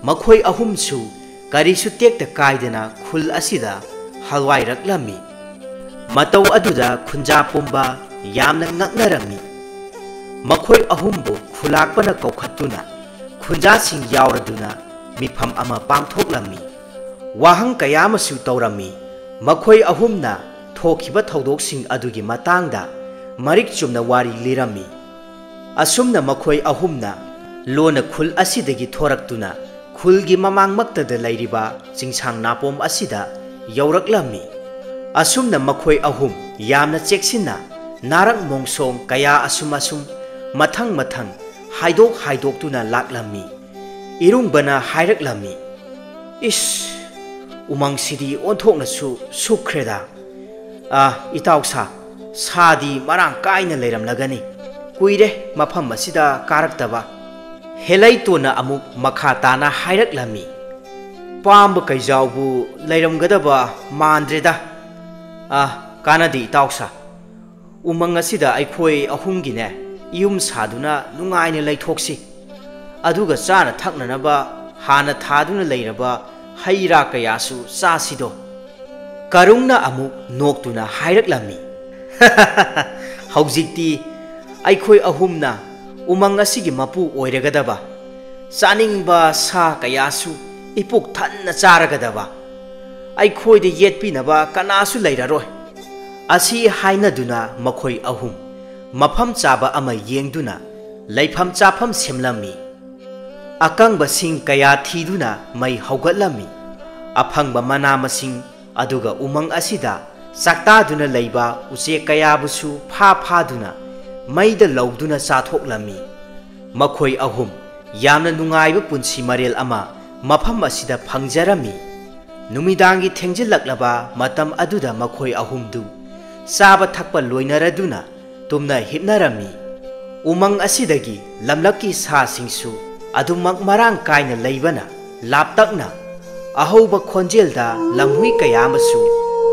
ꯃꯈꯣꯏ ꯑꯍꯨꯝꯁꯨ ꯀꯔꯤꯁꯨ ꯇꯦꯛꯇ ꯀꯥꯏꯗꯅ ꯈꯨꯜ ꯑꯁꯤꯗ ꯍꯜꯋꯥꯏꯔꯛꯂꯝꯃꯤ꯫ ꯃꯇꯧ ꯑꯗꯨꯗ ꯈꯨꯟꯖꯥ ꯄꯨꯝꯕ ꯌꯥꯝꯅ ꯉꯛꯅꯔꯝꯃꯤ꯫ ꯃꯈꯣꯏ ꯑꯍꯨꯝꯕꯨ ꯈꯨꯂꯥꯛꯄꯅ ꯀꯧꯈꯠꯇꯨꯅ ꯈꯨꯟꯖꯥꯁꯤꯡ ꯌꯥꯎꯔꯗꯨꯅ ꯃꯤꯐꯝ ꯑꯃ ꯄꯥꯡꯊꯣꯛꯂꯝꯃꯤ꯫ ꯋꯥꯍꯪ ꯀꯌꯥ ꯑꯃꯁꯨ ꯇꯧꯔꯝꯃꯤ꯫ ꯃꯈꯣꯏ ꯑꯍꯨꯝꯅ ꯊꯣꯛꯈꯤꯕ ꯊꯧꯗꯣꯛꯁꯤꯡ ꯑꯗꯨꯒꯤ ꯃꯇꯥꯡꯗ ꯃꯔꯤꯛ ꯆꯨꯝꯅ ꯋꯥꯔꯤ ꯂꯤꯔꯝꯃꯤ꯫ ꯑꯁꯨꯝꯅ ꯃꯈꯣꯏ ꯑꯍꯨꯝꯅ ꯂꯣꯟꯅ ꯈꯨꯜ ꯑꯁꯤꯗꯒꯤ ꯊꯣꯔꯛꯇꯨꯅ ꯈꯨꯜꯒꯤ ꯃꯃꯥꯡꯃꯛꯇꯗ ꯂꯩꯔꯤꯕ ꯆꯤꯡꯁꯥꯡ ꯅꯥꯄꯣꯝ ꯑꯁꯤꯗ ꯌꯧꯔꯛꯂꯝꯃꯤ꯫ ꯑꯁꯨꯝꯅ ꯃꯈꯣꯏ ꯑꯍꯨꯝ ꯌꯥꯝꯅ ꯆꯦꯛꯁꯤꯟꯅ ꯅꯥꯔꯛ ꯃꯣꯡꯁꯣꯡ ꯀꯌꯥ ꯑꯁꯨꯝ ꯑꯁꯨꯝ ꯃꯊꯪ ꯃꯊꯪ ꯍꯥꯏꯗꯣꯛ ꯍꯥꯏꯗꯣꯛꯇꯨꯅ ꯂꯥꯛꯂꯝꯃꯤ꯫ ꯏꯔꯨꯡꯕꯅ ꯍꯥꯏꯔꯛꯂꯝꯃꯤ, "ꯏꯁ, ꯎꯃꯪꯁꯤꯗꯤ ꯑꯣꯟꯊꯣꯛꯅꯁꯨ ꯁꯨꯛꯈ꯭ꯔꯦꯗ꯫ ꯑꯥ, ꯏꯇꯥꯎ ꯁꯥ, ꯁꯥꯗꯤ ꯃꯔꯥꯡ ꯀꯥꯏꯅ ꯂꯩꯔꯝꯂꯒꯅꯤ꯫ ꯀꯨꯏꯔꯦ ꯃꯐꯝ ꯑꯁꯤꯗ ꯀꯥꯔꯛꯇꯕ꯫" ꯍꯦꯂꯩꯇꯣꯟꯅ ꯑꯃꯨꯛ ꯃꯈꯥ ꯇꯥꯅ ꯍꯥꯏꯔꯛꯂꯝꯃꯤ, "ꯄꯥꯝꯕ ꯀꯩꯖꯥꯎꯕꯨ ꯂꯩꯔꯝꯒꯗꯕ ꯃꯥꯟꯗ꯭ꯔꯦꯗ꯫ ꯑꯥ, ꯀꯥꯟꯅꯗꯦ ꯏꯇꯥꯎ ꯁꯥ꯫ ꯎꯃꯪ ꯑꯁꯤꯗ ꯑꯩꯈꯣꯏ ꯑꯍꯨꯝꯒꯤꯅꯦ ꯌꯨꯝ ꯁꯥꯗꯨꯅ ꯅꯨꯡꯉꯥꯏꯅ ꯂꯩꯊꯣꯛꯁꯤ꯫ ꯑꯗꯨꯒ ꯆꯥꯅ ꯊꯛꯅꯅꯕ ꯍꯥꯟꯅ ꯊꯥꯗꯨꯅ ꯂꯩꯔꯕ ꯍꯩ ꯔꯥ ꯀꯌꯥꯁꯨ ꯆꯥꯁꯤꯗꯣ꯫" ꯀꯔꯨꯡꯅ ꯑꯃꯨꯛ ꯅꯣꯛꯇꯨꯅ ꯍꯥꯏꯔꯛꯂꯝꯃꯤ, "ꯍꯧꯖꯤꯛꯇꯤ ꯑꯩꯈꯣꯏ ꯑꯍꯨꯝꯅ ꯎꯃꯪ ꯑꯁꯤꯒꯤ ꯃꯄꯨ ꯑꯣꯏꯔꯒꯗꯕ, ꯆꯥꯅꯤꯡꯕ ꯁꯥ ꯀꯌꯥꯁꯨ ꯏꯄꯨꯛ ꯊꯟꯅ ꯆꯥꯔꯒꯗꯕ, ꯑꯩꯈꯣꯏꯗ ꯌꯦꯠꯄꯤꯅꯕ ꯀꯅꯥꯁꯨ ꯂꯩꯔꯔꯣꯏ꯫" ꯑꯁꯤ ꯍꯥꯏꯅꯗꯨꯅ ꯃꯈꯣꯏ ꯑꯍꯨꯝ ꯃꯐꯝ ꯆꯥꯕ ꯑꯃ ꯌꯦꯡꯗꯨꯅ ꯂꯩꯐꯝ ꯆꯥꯐꯝ ꯁꯦꯝꯂꯝꯃꯤ꯫ ꯑꯀꯪꯕꯁꯤꯡ ꯀꯌꯥ ꯊꯤꯗꯨꯅ ꯃꯩ ꯍꯧꯒꯠꯂꯝꯃꯤ꯫ ꯑꯐꯪꯕ ꯃꯅꯥ ꯃꯁꯤꯡ ꯑꯗꯨꯒ ꯎꯃꯪ ꯑꯁꯤꯗ ꯆꯥꯛꯇꯥꯗꯨꯅ ꯂꯩꯕ ꯎꯆꯦꯛ ꯀꯌꯥꯕꯨꯁꯨ ꯐꯥ ꯐꯥꯗꯨꯅ ꯃꯩꯗ ꯂꯧꯗꯨꯅ ꯆꯥꯊꯣꯛꯂꯝꯃꯤ꯫ ꯃꯈꯣꯏ ꯑꯍꯨꯝ ꯌꯥꯝꯅ ꯅꯨꯡꯉꯥꯏꯕ ꯄꯨꯟꯁꯤ ꯃꯔꯦꯜ ꯑꯃ ꯃꯐꯝ ꯑꯁꯤꯗ ꯐꯪꯖꯔꯝꯃꯤ꯫ ꯅꯨꯃꯤꯗꯥꯡꯒꯤ ꯊꯦꯡꯖꯤꯜꯂꯛꯂꯕ ꯃꯇꯝ ꯑꯗꯨꯗ ꯃꯈꯣꯏ ꯑꯍꯨꯝꯗꯨ ꯆꯥꯕ ꯊꯛꯄ ꯂꯣꯏꯅꯔꯗꯨꯅ ꯇꯨꯝꯅ ꯍꯤꯞꯅꯔꯝꯃꯤ꯫ ꯎꯃꯪ ꯑꯁꯤꯗꯒꯤ ꯂꯝꯂꯛꯀꯤ ꯁꯥꯁꯤꯡꯁꯨ ꯑꯗꯨꯃꯛ ꯃꯔꯥꯡ ꯀꯥꯏꯅ ꯂꯩꯕꯅ, ꯂꯥꯞꯇꯛꯅ ꯑꯍꯧꯕ ꯈꯣꯟꯖꯦꯜꯗ ꯂꯝꯍꯨꯏ ꯀꯌꯥ ꯑꯃꯁꯨ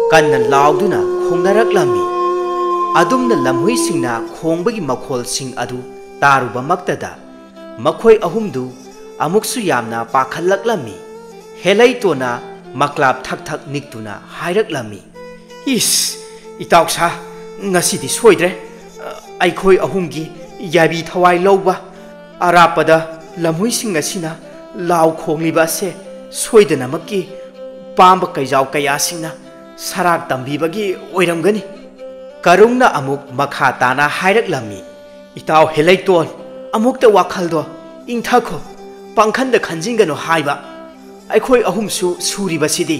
ꯀꯟꯅ ꯂꯥꯎꯗꯨꯅ ꯈꯣꯡꯅꯔꯛꯂꯝꯃꯤ꯫ ꯑꯗꯨꯝꯅ ꯂꯝꯍꯨꯏꯁꯤꯡꯅ ꯈꯣꯡꯕꯒꯤ ꯃꯈꯣꯜꯁꯤꯡ ꯑꯗꯨ ꯇꯥꯔꯨꯕꯃꯛꯇꯗ, ꯃꯈꯣꯏ ꯑꯍꯨꯝꯗꯨ ꯑꯃꯨꯛꯁꯨ ꯌꯥꯝꯅ ꯄꯥꯈꯠꯂꯛꯂꯝꯃꯤ꯫ ꯍꯦꯂꯩꯇꯣꯅ ꯃꯀ꯭ꯂꯥꯞ ꯊꯛ ꯊꯛ ꯅꯤꯛꯇꯨꯅ ꯍꯥꯏꯔꯛꯂꯝꯃꯤ, "ꯏꯁ, ꯏꯇꯥꯎꯁꯥ, ꯉꯁꯤꯗꯤ ꯁꯣꯏꯗ꯭ꯔꯦ꯫ ꯑꯩꯈꯣꯏ ꯑꯍꯨꯝꯒꯤ ꯌꯥꯏꯕꯤ ꯊꯋꯥꯏ ꯂꯧꯕ ꯑꯔꯥꯞꯄꯗ ꯂꯝꯍꯨꯏꯁꯤꯡ ꯑꯁꯤꯅ ꯂꯥꯎ ꯈꯣꯡꯂꯤꯕ ꯑꯁꯦ ꯁꯣꯏꯗꯅꯃꯛꯀꯤ ꯄꯥꯝꯕ ꯀꯩꯖꯥꯎ ꯀꯌꯥꯁꯤꯡꯅ ꯁꯔꯥꯛ ꯇꯝꯕꯤꯕꯒꯤ ꯑꯣꯏꯔꯝꯒꯅꯤ꯫" ꯀꯔꯨꯡꯅ ꯑꯃꯨꯛ ꯃꯈꯥ ꯇꯥꯅ ꯍꯥꯏꯔꯛꯂꯝꯃꯤ, "ꯏꯇꯥꯎ ꯍꯦꯂꯩꯇꯣꯟ, ꯑꯃꯨꯛꯇ ꯋꯥꯈꯜꯗꯣ ꯏꯪꯊꯈꯣ, ꯄꯪꯈꯟꯗ ꯈꯟꯖꯤꯟꯒꯅꯨ ꯍꯥꯏꯕ꯫ ꯑꯩꯈꯣꯏ ꯑꯍꯨꯝꯁꯨ ꯁꯨꯔꯤꯕꯁꯤꯗꯤ꯫"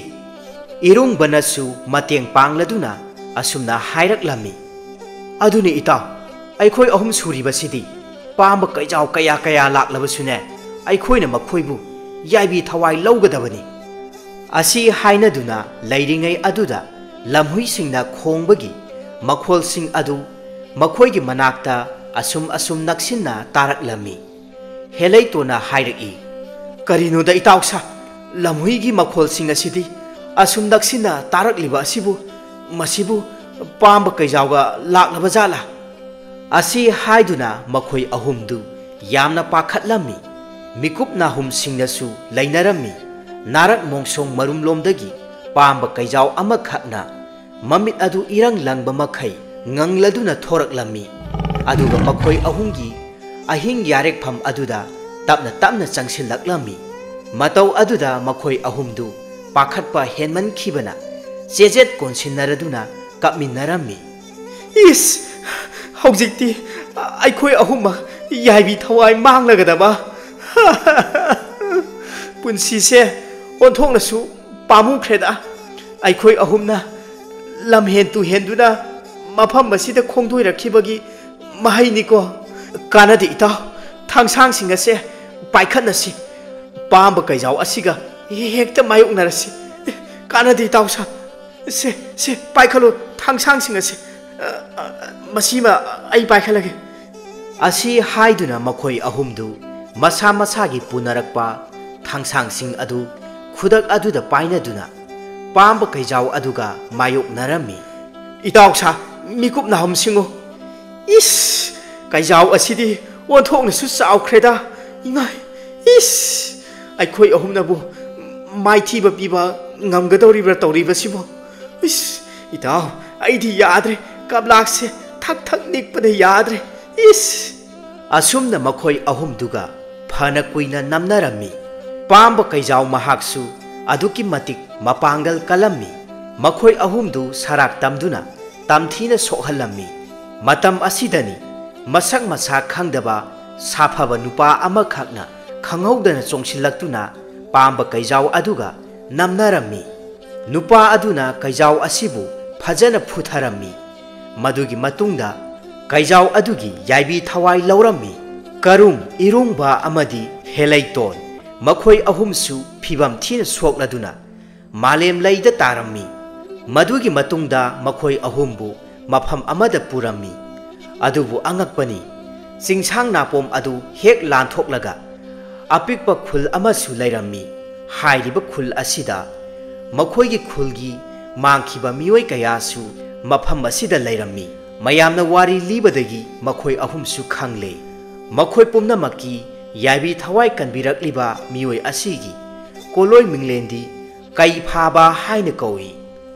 ꯏꯔꯨꯡꯕꯅꯁꯨ ꯃꯇꯦꯡ ꯄꯥꯡꯂꯗꯨꯅ ꯑꯁꯨꯝꯅ ꯍꯥꯏꯔꯛꯂꯝꯃꯤ, "ꯑꯗꯨꯅꯤ ꯏꯇꯥꯎ, ꯑꯩꯈꯣꯏ ꯑꯍꯨꯝ ꯁꯨꯔꯤꯕꯁꯤꯗꯤ ꯄꯥꯝꯕ ꯀꯩꯖꯥꯎ ꯀꯌꯥ ꯀꯌꯥ ꯂꯥꯛꯂꯕꯁꯨꯅꯦ, ꯑꯩꯈꯣꯏꯅ ꯃꯈꯣꯏꯕꯨ ꯌꯥꯏꯕꯤ ꯊꯋꯥꯏ ꯂꯧꯒꯗꯕꯅꯤ꯫" ꯑꯁꯤ ꯍꯥꯏꯅꯗꯨꯅ ꯂꯩꯔꯤꯉꯩ ꯑꯗꯨꯗ ꯂꯝꯍꯨꯏꯁꯤꯡꯅ ꯈꯣꯡꯕꯒꯤ ꯃꯈꯣꯜꯁꯤꯡ ꯑꯗꯨ ꯃꯈꯣꯏꯒꯤ ꯃꯅꯥꯛꯇ ꯑꯁꯨꯝ ꯑꯁꯨꯝ ꯅꯛꯁꯤꯟꯅ ꯇꯥꯔꯛꯂꯝꯃꯤ꯫ ꯍꯦꯂꯩꯇꯣꯅ ꯍꯥꯏꯔꯛꯏ, "ꯀꯔꯤꯅꯣꯗ ꯏꯇꯥꯎꯁꯥ, ꯂꯝꯍꯨꯏꯒꯤ ꯃꯈꯣꯜꯁꯤꯡ ꯑꯁꯤꯗꯤ ꯑꯁꯨꯝ ꯅꯛꯁꯤꯟꯅ ꯇꯥꯔꯛꯂꯤꯕ ꯑꯁꯤꯕꯨ, ꯃꯁꯤꯕꯨ ꯄꯥꯝꯕ ꯀꯩꯖꯥꯎꯒ ꯂꯥꯛꯂꯕ ꯖꯥꯠꯂꯥ?" ꯑꯁꯤ ꯍꯥꯏꯗꯨꯅ ꯃꯈꯣꯏ ꯑꯍꯨꯝꯗꯨ ꯌꯥꯝꯅ ꯄꯥꯈꯠꯂꯝꯃꯤ꯫ ꯃꯤꯀꯨꯞ ꯅꯥꯍꯨꯝꯁꯤꯡꯅꯁꯨ ꯂꯩꯅꯔꯝꯃꯤ꯫ ꯅꯥꯔꯛ ꯃꯣꯡꯁꯣꯡ ꯃꯔꯨꯝꯂꯣꯝꯗꯒꯤ ꯄꯥꯝꯕ ꯀꯩꯖꯥꯎ ꯑꯃꯈꯛꯅ ꯃꯃꯤꯠ ꯑꯗꯨ ꯏꯔꯪ ꯂꯪꯕ ꯃꯈꯩ ꯉꯪꯂꯗꯨꯅ ꯊꯣꯔꯛꯂꯝꯃꯤ꯫ ꯑꯗꯨꯒ ꯃꯈꯣꯏ ꯑꯍꯨꯝꯒꯤ ꯑꯍꯤꯡ ꯌꯥꯔꯦꯛꯐꯝ ꯑꯗꯨꯗ ꯇꯞꯅ ꯇꯞꯅ ꯆꯪꯁꯤꯜꯂꯛꯂꯝꯃꯤ꯫ ꯃꯇꯧ ꯑꯗꯨꯗ ꯃꯈꯣꯏ ꯑꯍꯨꯝꯗꯨ ꯄꯥꯈꯠꯄ ꯍꯦꯟꯃꯟꯈꯤꯕꯅ ꯆꯦꯖꯦꯠ ꯀꯣꯟꯁꯤꯟꯅꯔꯗꯨꯅ ꯀꯞꯃꯤꯟꯅꯔꯝꯃꯤ꯫ "ꯏꯁ! ꯍꯧꯖꯤꯛꯇꯤ ꯑꯩꯈꯣꯏ ꯑꯍꯨꯝꯃꯛ ꯌꯥꯏꯕꯤ ꯊꯋꯥꯏ ꯃꯥꯡꯂꯒꯗꯕ꯫ ꯄꯨꯟꯁꯤꯁꯦ ꯑꯣꯟꯊꯣꯛꯅꯁꯨ ꯄꯥꯝꯃꯨꯈ꯭ꯔꯦꯗ꯫ ꯑꯩꯈꯣꯏ ꯑꯍꯨꯝꯅ ꯂꯝꯍꯦꯟ ꯇꯨꯍꯦꯟꯗꯨꯅ ꯃꯐꯝ ꯑꯁꯤꯗ ꯈꯣꯡꯗꯣꯏꯔꯛꯈꯤꯕꯒꯤ ꯃꯍꯩꯅꯤꯀꯣ꯫ ꯀꯥꯟꯅꯗꯦ ꯏꯇꯥꯎ, ꯊꯥꯡꯁꯥꯡꯁꯤꯡ ꯑꯁꯦ ꯄꯥꯏꯈꯠꯅꯁꯤ꯫ ꯄꯥꯝꯕ ꯀꯩꯖꯥꯎ ꯑꯁꯤꯒ ꯍꯦꯛꯇ ꯃꯥꯌꯣꯛꯅꯔꯁꯤ꯫ ꯀꯥꯟꯅꯗꯦ ꯏꯇꯥꯎꯁꯥ꯫ ꯁꯦ, ꯁꯦ, ꯄꯥꯏꯈꯠꯂꯣ ꯊꯥꯡꯁꯥꯡꯁꯤꯡ ꯑꯁꯦ꯫ ꯑ, ꯑ, ꯃꯁꯤꯃ ꯑꯩ ꯄꯥꯏꯈꯠꯂꯒꯦ꯫" ꯑꯁꯤ ꯍꯥꯏꯗꯨꯅ ꯃꯈꯣꯏ ꯑꯍꯨꯝꯗꯨ ꯃꯁꯥ ꯃꯁꯥꯒꯤ ꯄꯨꯅꯔꯛꯄ ꯊꯥꯡꯁꯥꯡꯁꯤꯡ ꯑꯗꯨ ꯈꯨꯗꯛ ꯑꯗꯨꯗ ꯄꯥꯏꯅꯗꯨꯅ ꯄꯥꯝꯕ ꯀꯩꯖꯥꯎ ꯑꯗꯨꯒ ꯃꯥꯌꯣꯛꯅꯔꯝꯃꯤ꯫ "ꯏꯇꯥꯎ ꯁꯥ, ꯃꯤꯀꯨꯞ ꯅꯥꯍꯨꯝꯁꯤꯡꯉꯨ꯫ ꯏꯁ, ꯀꯩꯖꯥꯎ ꯑꯁꯤꯗꯤ ꯑꯣꯟꯊꯣꯛꯅꯁꯨ ꯆꯥꯎꯈ꯭ꯔꯦꯗ꯫ ꯏꯃꯥꯏ, ꯏꯁ, ꯑꯩꯈꯣꯏ ꯑꯍꯨꯝꯅꯕꯨ ꯃꯥꯏꯊꯤꯕ ꯄꯤꯕ ꯉꯝꯒꯗꯧꯔꯤꯕ꯭ꯔꯥ ꯇꯧꯔꯤꯕꯁꯤꯕꯨ? ꯏꯁ, ꯏꯇꯥꯎ, ꯑꯩꯗꯤ ꯌꯥꯗ꯭ꯔꯦ꯫ ꯀꯞꯂꯥꯛꯁꯦ ꯊꯛ ꯊꯛ ꯅꯤꯛꯄꯗ ꯌꯥꯗ꯭ꯔꯦ꯫ ꯏꯁ!" ꯑꯁꯨꯝꯅ ꯃꯈꯣꯏ ꯑꯍꯨꯝꯗꯨꯒ ꯐꯅ ꯀꯨꯏꯅ ꯅꯝꯅꯔꯝꯃꯤ꯫ ꯄꯥꯝꯕ ꯀꯩꯖꯥꯎ ꯃꯍꯥꯛꯁꯨ ꯑꯗꯨꯛꯀꯤ ꯃꯇꯤꯛ ꯃꯄꯥꯡꯒꯜ ꯀꯜꯂꯝꯃꯤ꯫ ꯃꯈꯣꯏ ꯑꯍꯨꯝꯗꯨ ꯁꯔꯥꯛ ꯇꯝꯗꯨꯅ ꯇꯝꯊꯤꯅ ꯁꯣꯛꯍꯜꯂꯝꯃꯤ꯫ ꯃꯇꯝ ꯑꯁꯤꯗꯅꯤ ꯃꯁꯛ ꯃꯁꯥ ꯈꯪꯗꯕ ꯁꯥꯐꯕ ꯅꯨꯄꯥ ꯑꯃꯈꯛꯅ ꯈꯪꯍꯧꯗꯅ ꯆꯣꯡꯁꯤꯜꯂꯛꯇꯨꯅ ꯄꯥꯝꯕ ꯀꯩꯖꯥꯎ ꯑꯗꯨꯒ ꯅꯝꯅꯔꯝꯃꯤ꯫ ꯅꯨꯄꯥ ꯑꯗꯨꯅ ꯀꯩꯖꯥꯎ ꯑꯁꯤꯕꯨ ꯐꯖꯅ ꯐꯨꯊꯔꯝꯃꯤ꯫ ꯃꯗꯨꯒꯤ ꯃꯇꯨꯡꯗ ꯀꯩꯖꯥꯎ ꯑꯗꯨꯒꯤ ꯌꯥꯏꯕꯤ ꯊꯋꯥꯏ ꯂꯧꯔꯝꯃꯤ꯫ ꯀꯔꯨꯝ, ꯏꯔꯨꯡꯕ ꯑꯃꯗꯤ ꯍꯦꯂꯩꯇꯣꯟ, ꯃꯈꯣꯏ ꯑꯍꯨꯝꯁꯨ ꯐꯤꯚꯝ ꯊꯤꯅ ꯁꯣꯛꯂꯗꯨꯅ ꯃꯥꯂꯦꯝ ꯂꯩꯗ ꯇꯥꯔꯝꯃꯤ꯫ ꯃꯗꯨꯒꯤ ꯃꯇꯨꯡꯗ ꯃꯈꯣꯏ ꯑꯍꯨꯝꯕꯨ ꯃꯐꯝ ꯑꯃꯗ ꯄꯨꯔꯝꯃꯤ꯫ ꯑꯗꯨꯕꯨ ꯑꯉꯛꯄꯅꯤ, ꯆꯤꯡꯁꯥꯡ ꯅꯥꯄꯣꯝ ꯑꯗꯨ ꯍꯦꯛ ꯂꯥꯟꯊꯣꯛꯂꯒ ꯑꯄꯤꯛꯄ ꯈꯨꯜ ꯑꯃꯁꯨ ꯂꯩꯔꯝꯃꯤ꯫ ꯍꯥꯏꯔꯤꯕ ꯈꯨꯜ ꯑꯁꯤꯗ ꯃꯈꯣꯏꯒꯤ ꯈꯨꯜꯒꯤ ꯃꯥꯡꯈꯤꯕ ꯃꯤꯑꯣꯏ ꯀꯌꯥꯁꯨ ꯃꯐꯝ ꯑꯁꯤꯗ ꯂꯩꯔꯝꯃꯤ꯫ ꯃꯌꯥꯝꯅ ꯋꯥꯔꯤ ꯂꯤꯕꯗꯒꯤ ꯃꯈꯣꯏ ꯑꯍꯨꯝꯁꯨ ꯈꯪꯂꯦ꯫ ꯃꯈꯣꯏ ꯄꯨꯝꯅꯃꯛꯀꯤ ꯌꯥꯏꯕꯤ ꯊꯋꯥꯏ ꯀꯟꯕꯤꯔꯛꯂꯤꯕ ꯃꯤꯑꯣꯏ ꯑꯁꯤꯒꯤ ꯀꯣꯂꯣꯏ ꯃꯤꯡꯂꯦꯟꯗꯤ ꯀꯩ ꯐꯥꯕ ꯍꯥꯏꯅ ꯀꯧꯏ꯫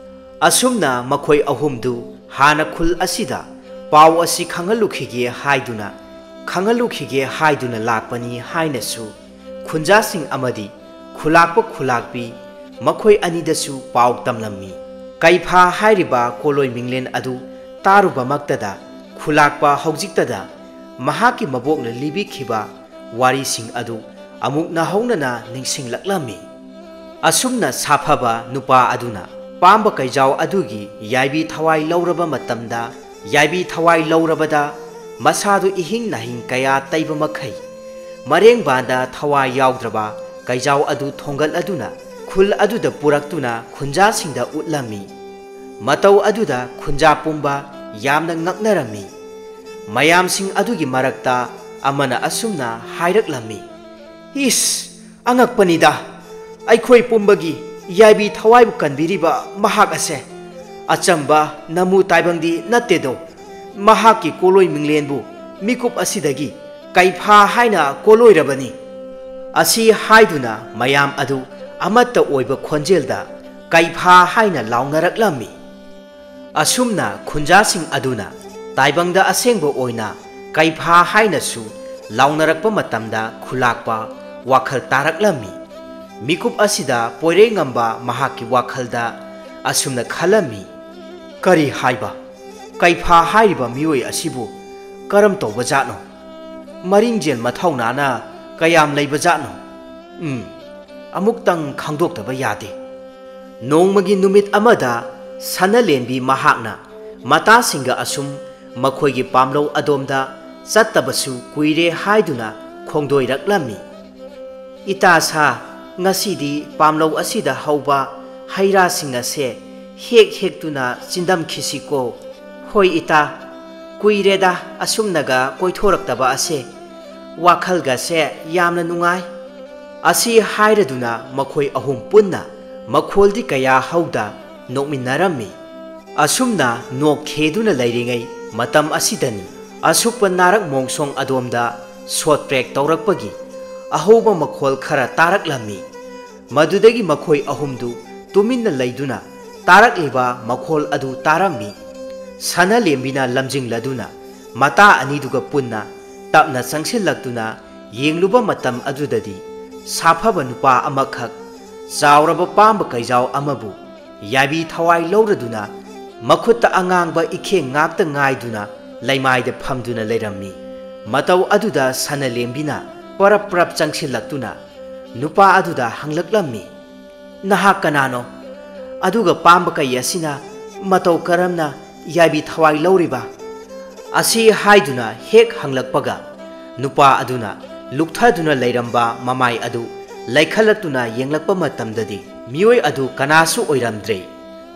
ꯑꯁꯨꯝꯅ ꯃꯈꯣꯏ ꯑꯍꯨꯝꯗꯨ ꯍꯥꯟꯅ ꯈꯨꯜ ꯑꯁꯤꯗ ꯄꯥꯎ ꯑꯁꯤ ꯈꯪꯍꯜꯂꯨꯈꯤꯒꯦ ꯍꯥꯏꯗꯨꯅ, ꯈꯪꯍꯜꯂꯨꯈꯤꯒꯦ ꯍꯥꯏꯗꯨꯅ ꯂꯥꯛꯄꯅꯤ ꯍꯥꯏꯅꯁꯨ ꯈꯨꯟꯖꯥꯁꯤꯡ ꯑꯃꯗꯤ ꯈꯨꯂꯥꯛꯄ ꯈꯨꯂꯥꯛꯄꯤ ꯃꯈꯣꯏ ꯑꯅꯤꯗꯁꯨ ꯄꯥꯎ ꯇꯝꯂꯝꯃꯤ꯫ ꯀꯩꯐꯥ ꯍꯥꯏꯔꯤꯕ ꯀꯣꯂꯣꯏ ꯃꯤꯡꯂꯦꯟ ꯑꯗꯨ ꯇꯥꯔꯨꯕꯃꯛꯇꯗ ꯈꯨꯂꯥꯛꯄ ꯍꯧꯖꯤꯛꯇꯗ ꯃꯍꯥꯛꯀꯤ ꯃꯕꯣꯛꯅ ꯂꯤꯕꯤꯈꯤꯕ ꯋꯥꯔꯤꯁꯤꯡ ꯑꯗꯨ ꯑꯃꯨꯛ ꯅꯧꯍꯧꯅꯅ ꯅꯤꯡꯁꯤꯡꯂꯛꯂꯝꯃꯤ꯫ ꯑꯁꯨꯝꯅ ꯁꯥꯐꯕ ꯅꯨꯄꯥ ꯑꯗꯨꯅ ꯄꯥꯝꯕ ꯀꯩꯖꯥꯎ ꯑꯗꯨꯒꯤ ꯌꯥꯏꯕꯤ ꯊꯋꯥꯏ ꯂꯧꯔꯕ ꯃꯇꯝꯗ, ꯌꯥꯏꯕꯤ ꯊꯋꯥꯏ ꯂꯧꯔꯕꯗ ꯃꯁꯥꯗꯨ ꯏꯍꯤꯡ ꯅꯥꯍꯤꯡ ꯀꯌꯥ ꯇꯩꯕ ꯃꯈꯩ ꯃꯔꯦꯡꯕꯥꯟꯗ ꯊꯋꯥꯏ ꯌꯥꯎꯗ꯭ꯔꯕ ꯀꯩꯖꯥꯎ ꯑꯗꯨ ꯊꯣꯡꯒꯠꯂꯗꯨꯅ ꯈꯨꯜ ꯑꯗꯨꯗ ꯄꯨꯔꯛꯇꯨꯅ ꯈꯨꯟꯖꯥꯁꯤꯡꯗ ꯎꯠꯂꯝꯃꯤ꯫ ꯃꯇꯧ ꯑꯗꯨꯗ ꯈꯨꯟꯖꯥ ꯄꯨꯝꯕ ꯌꯥꯝꯅ ꯉꯛꯅꯔꯝꯃꯤ꯫ ꯃꯌꯥꯝꯁꯤꯡ ꯑꯗꯨꯒꯤ ꯃꯔꯛꯇ ꯑꯃꯅ ꯑꯁꯨꯝꯅ ꯍꯥꯏꯔꯛꯂꯝꯃꯤ, "ꯏꯁ, ꯑꯉꯛꯄꯅꯤꯗ! ꯑꯩꯈꯣꯏ ꯄꯨꯝꯕꯒꯤ ꯌꯥꯏꯕꯤ ꯊꯋꯥꯏꯕꯨ ꯀꯟꯕꯤꯔꯤꯕ ꯃꯍꯥꯛ ꯑꯁꯦ ꯑꯆꯝꯕ ꯅꯃꯨ ꯇꯥꯏꯕꯪꯗꯤ ꯅꯠꯇꯦꯗꯣ꯫ ꯃꯍꯥꯛꯀꯤ ꯀꯣꯂꯣꯏ ꯃꯤꯡꯂꯦꯟꯕꯨ ꯃꯤꯀꯨꯞ ꯑꯁꯤꯗꯒꯤ ꯀꯩꯐꯥ ꯍꯥꯏꯅ ꯀꯣꯂꯣꯏꯔꯕꯅꯤ꯫" ꯑꯁꯤ ꯍꯥꯏꯗꯨꯅ ꯃꯌꯥꯝ ꯑꯗꯨ ꯑꯃꯠꯇ ꯑꯣꯏꯕ ꯈꯣꯟꯖꯦꯜꯗ "ꯀꯩꯐꯥ" ꯍꯥꯏꯅ ꯂꯥꯎꯅꯔꯛꯂꯝꯃꯤ꯫ ꯑꯁꯨꯝꯅ ꯈꯨꯟꯖꯥꯁꯤꯡ ꯑꯗꯨꯅ ꯇꯥꯏꯕꯪꯗ ꯑꯁꯦꯡꯕ ꯑꯣꯏꯅ "ꯀꯩꯐꯥ" ꯍꯥꯏꯅꯁꯨ ꯂꯥꯎꯅꯔꯛꯄ ꯃꯇꯝꯗ ꯈꯨꯂꯥꯛꯄ ꯋꯥꯈꯜ ꯇꯥꯔꯛꯂꯝꯃꯤ꯫ ꯃꯤꯀꯨꯞ ꯑꯁꯤꯗ ꯄꯣꯏꯔꯩꯉꯝꯕ ꯃꯍꯥꯛꯀꯤ ꯋꯥꯈꯜꯗ ꯑꯁꯨꯝꯅ ꯈꯜꯂꯝꯃꯤ, "ꯀꯔꯤ ꯍꯥꯏꯕ? ꯀꯩꯐꯥ ꯍꯥꯏꯔꯤꯕ ꯃꯤꯑꯣꯏ ꯑꯁꯤꯕꯨ ꯀꯔꯝ ꯇꯧꯕ ꯖꯥꯠꯅꯣ? ꯃꯔꯤꯡꯖꯦꯜ ꯃꯊꯧꯅꯥꯅ ꯀꯌꯥꯝ ꯂꯩꯕ ꯖꯥꯠꯅꯣ? ꯎꯝ, ꯑꯃꯨꯛꯇꯪ ꯈꯪꯗꯣꯛꯇꯕ ꯌꯥꯗꯦ꯫" ꯅꯣꯡꯃꯒꯤ ꯅꯨꯃꯤꯠ ꯑꯃꯗ ꯁꯅꯂꯦꯟꯕꯤ ꯃꯍꯥꯛꯅ ꯃꯇꯥꯁꯤꯡꯒ ꯑꯁꯨꯝ ꯃꯈꯣꯏꯒꯤ ꯄꯥꯝꯂꯧ ꯑꯗꯣꯝꯗ ꯆꯠꯇꯕꯁꯨ ꯀꯨꯏꯔꯦ ꯍꯥꯏꯗꯨꯅ ꯈꯣꯡꯗꯣꯏꯔꯛꯂꯝꯃꯤ꯫ "ꯏꯇꯥ ꯁꯥ, ꯉꯁꯤꯗꯤ ꯄꯥꯝꯂꯧ ꯑꯁꯤꯗ ꯍꯧꯕ ꯍꯩ ꯔꯥꯁꯤꯡ ꯑꯁꯦ ꯍꯦꯛ ꯍꯦꯛꯇꯨꯅ ꯆꯤꯟꯗꯝꯈꯤꯁꯤꯀꯣ꯫" "ꯍꯣꯏ ꯏꯇꯥ, ꯀꯨꯏꯔꯦꯗ ꯑꯁꯨꯝꯅꯒ ꯀꯣꯏꯊꯣꯔꯛꯇꯕ ꯑꯁꯦ꯫ ꯋꯥꯈꯜꯒꯁꯦ ꯌꯥꯝꯅ ꯅꯨꯡꯉꯥꯏ꯫" ꯑꯁꯤ ꯍꯥꯏꯔꯗꯨꯅ ꯃꯈꯣꯏ ꯑꯍꯨꯝ ꯄꯨꯟꯅ ꯃꯈꯣꯜꯗꯤ ꯀꯌꯥ ꯍꯧꯗ ꯅꯣꯛꯃꯤꯟꯅꯔꯝꯃꯤ꯫ ꯑꯁꯨꯝꯅ ꯅꯣꯛ ꯈꯦꯗꯨꯅ ꯂꯩꯔꯤꯉꯩ ꯃꯇꯝ ꯑꯁꯤꯗꯅꯤ ꯑꯁꯨꯛꯄ ꯅꯥꯔꯛ ꯃꯣꯡꯁꯣꯡ ꯑꯗꯣꯝꯗ ꯁꯣꯠ ꯄ꯭ꯔꯦꯛ ꯇꯧꯔꯛꯄꯒꯤ ꯑꯍꯧꯕ ꯃꯈꯣꯜ ꯈꯔ ꯇꯥꯔꯛꯂꯝꯃꯤ꯫ ꯃꯗꯨꯗꯒꯤ ꯃꯈꯣꯏ ꯑꯍꯨꯝꯗꯨ ꯇꯨꯃꯤꯟꯅ ꯂꯩꯗꯨꯅ ꯇꯥꯔꯛꯂꯤꯕ ꯃꯈꯣꯜ ꯑꯗꯨ ꯇꯥꯔꯝꯃꯤ꯫ ꯁꯅꯂꯦꯝꯕꯤꯅ ꯂꯝꯖꯤꯡꯂꯗꯨꯅ ꯃꯇꯥ ꯑꯅꯤꯗꯨꯒ ꯄꯨꯟꯅ ꯇꯞꯅ ꯆꯪꯁꯤꯜꯂꯛꯇꯨꯅ ꯌꯦꯡꯂꯨꯕ ꯃꯇꯝ ꯑꯗꯨꯗꯗꯤ ꯁꯥꯐꯕ ꯅꯨꯄꯥ ꯑꯃꯈꯛ ꯆꯥꯎꯔꯕ ꯄꯥꯝꯕ ꯀꯩꯖꯥꯎ ꯑꯃꯕꯨ ꯌꯥꯏꯕꯤ ꯊꯋꯥꯏ ꯂꯧꯔꯗꯨꯅ ꯃꯈꯨꯠꯇ ꯑꯉꯥꯡꯕ ꯏꯈꯦꯡ ꯉꯥꯛꯇ ꯉꯥꯏꯗꯨꯅ ꯂꯩꯃꯥꯏꯗ ꯐꯝꯗꯨꯅ ꯂꯩꯔꯝꯃꯤ꯫ ꯃꯇꯧ ꯑꯗꯨꯗ ꯁꯅꯂꯦꯝꯕꯤꯅ ꯄꯔꯞ ꯄꯔꯞ ꯆꯪꯁꯤꯜꯂꯛꯇꯨꯅ ꯅꯨꯄꯥ ꯑꯗꯨꯗ ꯍꯪꯂꯛꯂꯝꯃꯤ, "ꯅꯍꯥꯛ ꯀꯅꯥꯅꯣ? ꯑꯗꯨꯒ ꯄꯥꯝꯕ ꯀꯩ ꯑꯁꯤꯅ ꯃꯇꯧ ꯀꯔꯝꯅ ꯌꯥꯏꯕꯤ ꯊꯋꯥꯏ ꯂꯧꯔꯤꯕ?" ꯑꯁꯤ ꯍꯥꯏꯗꯨꯅ ꯍꯦꯛ ꯍꯪꯂꯛꯄꯒ ꯅꯨꯄꯥ ꯑꯗꯨꯅ ꯂꯨꯛꯊꯗꯨꯅ ꯂꯩꯔꯝꯕ ꯃꯃꯥꯏ ꯑꯗꯨ ꯂꯩꯈꯠꯂꯛꯇꯨꯅ ꯌꯦꯡꯂꯛꯄ ꯃꯇꯝꯗꯗꯤ ꯃꯤꯑꯣꯏ ꯑꯗꯨ ꯀꯅꯥꯁꯨ ꯑꯣꯏꯔꯝꯗ꯭ꯔꯦ꯫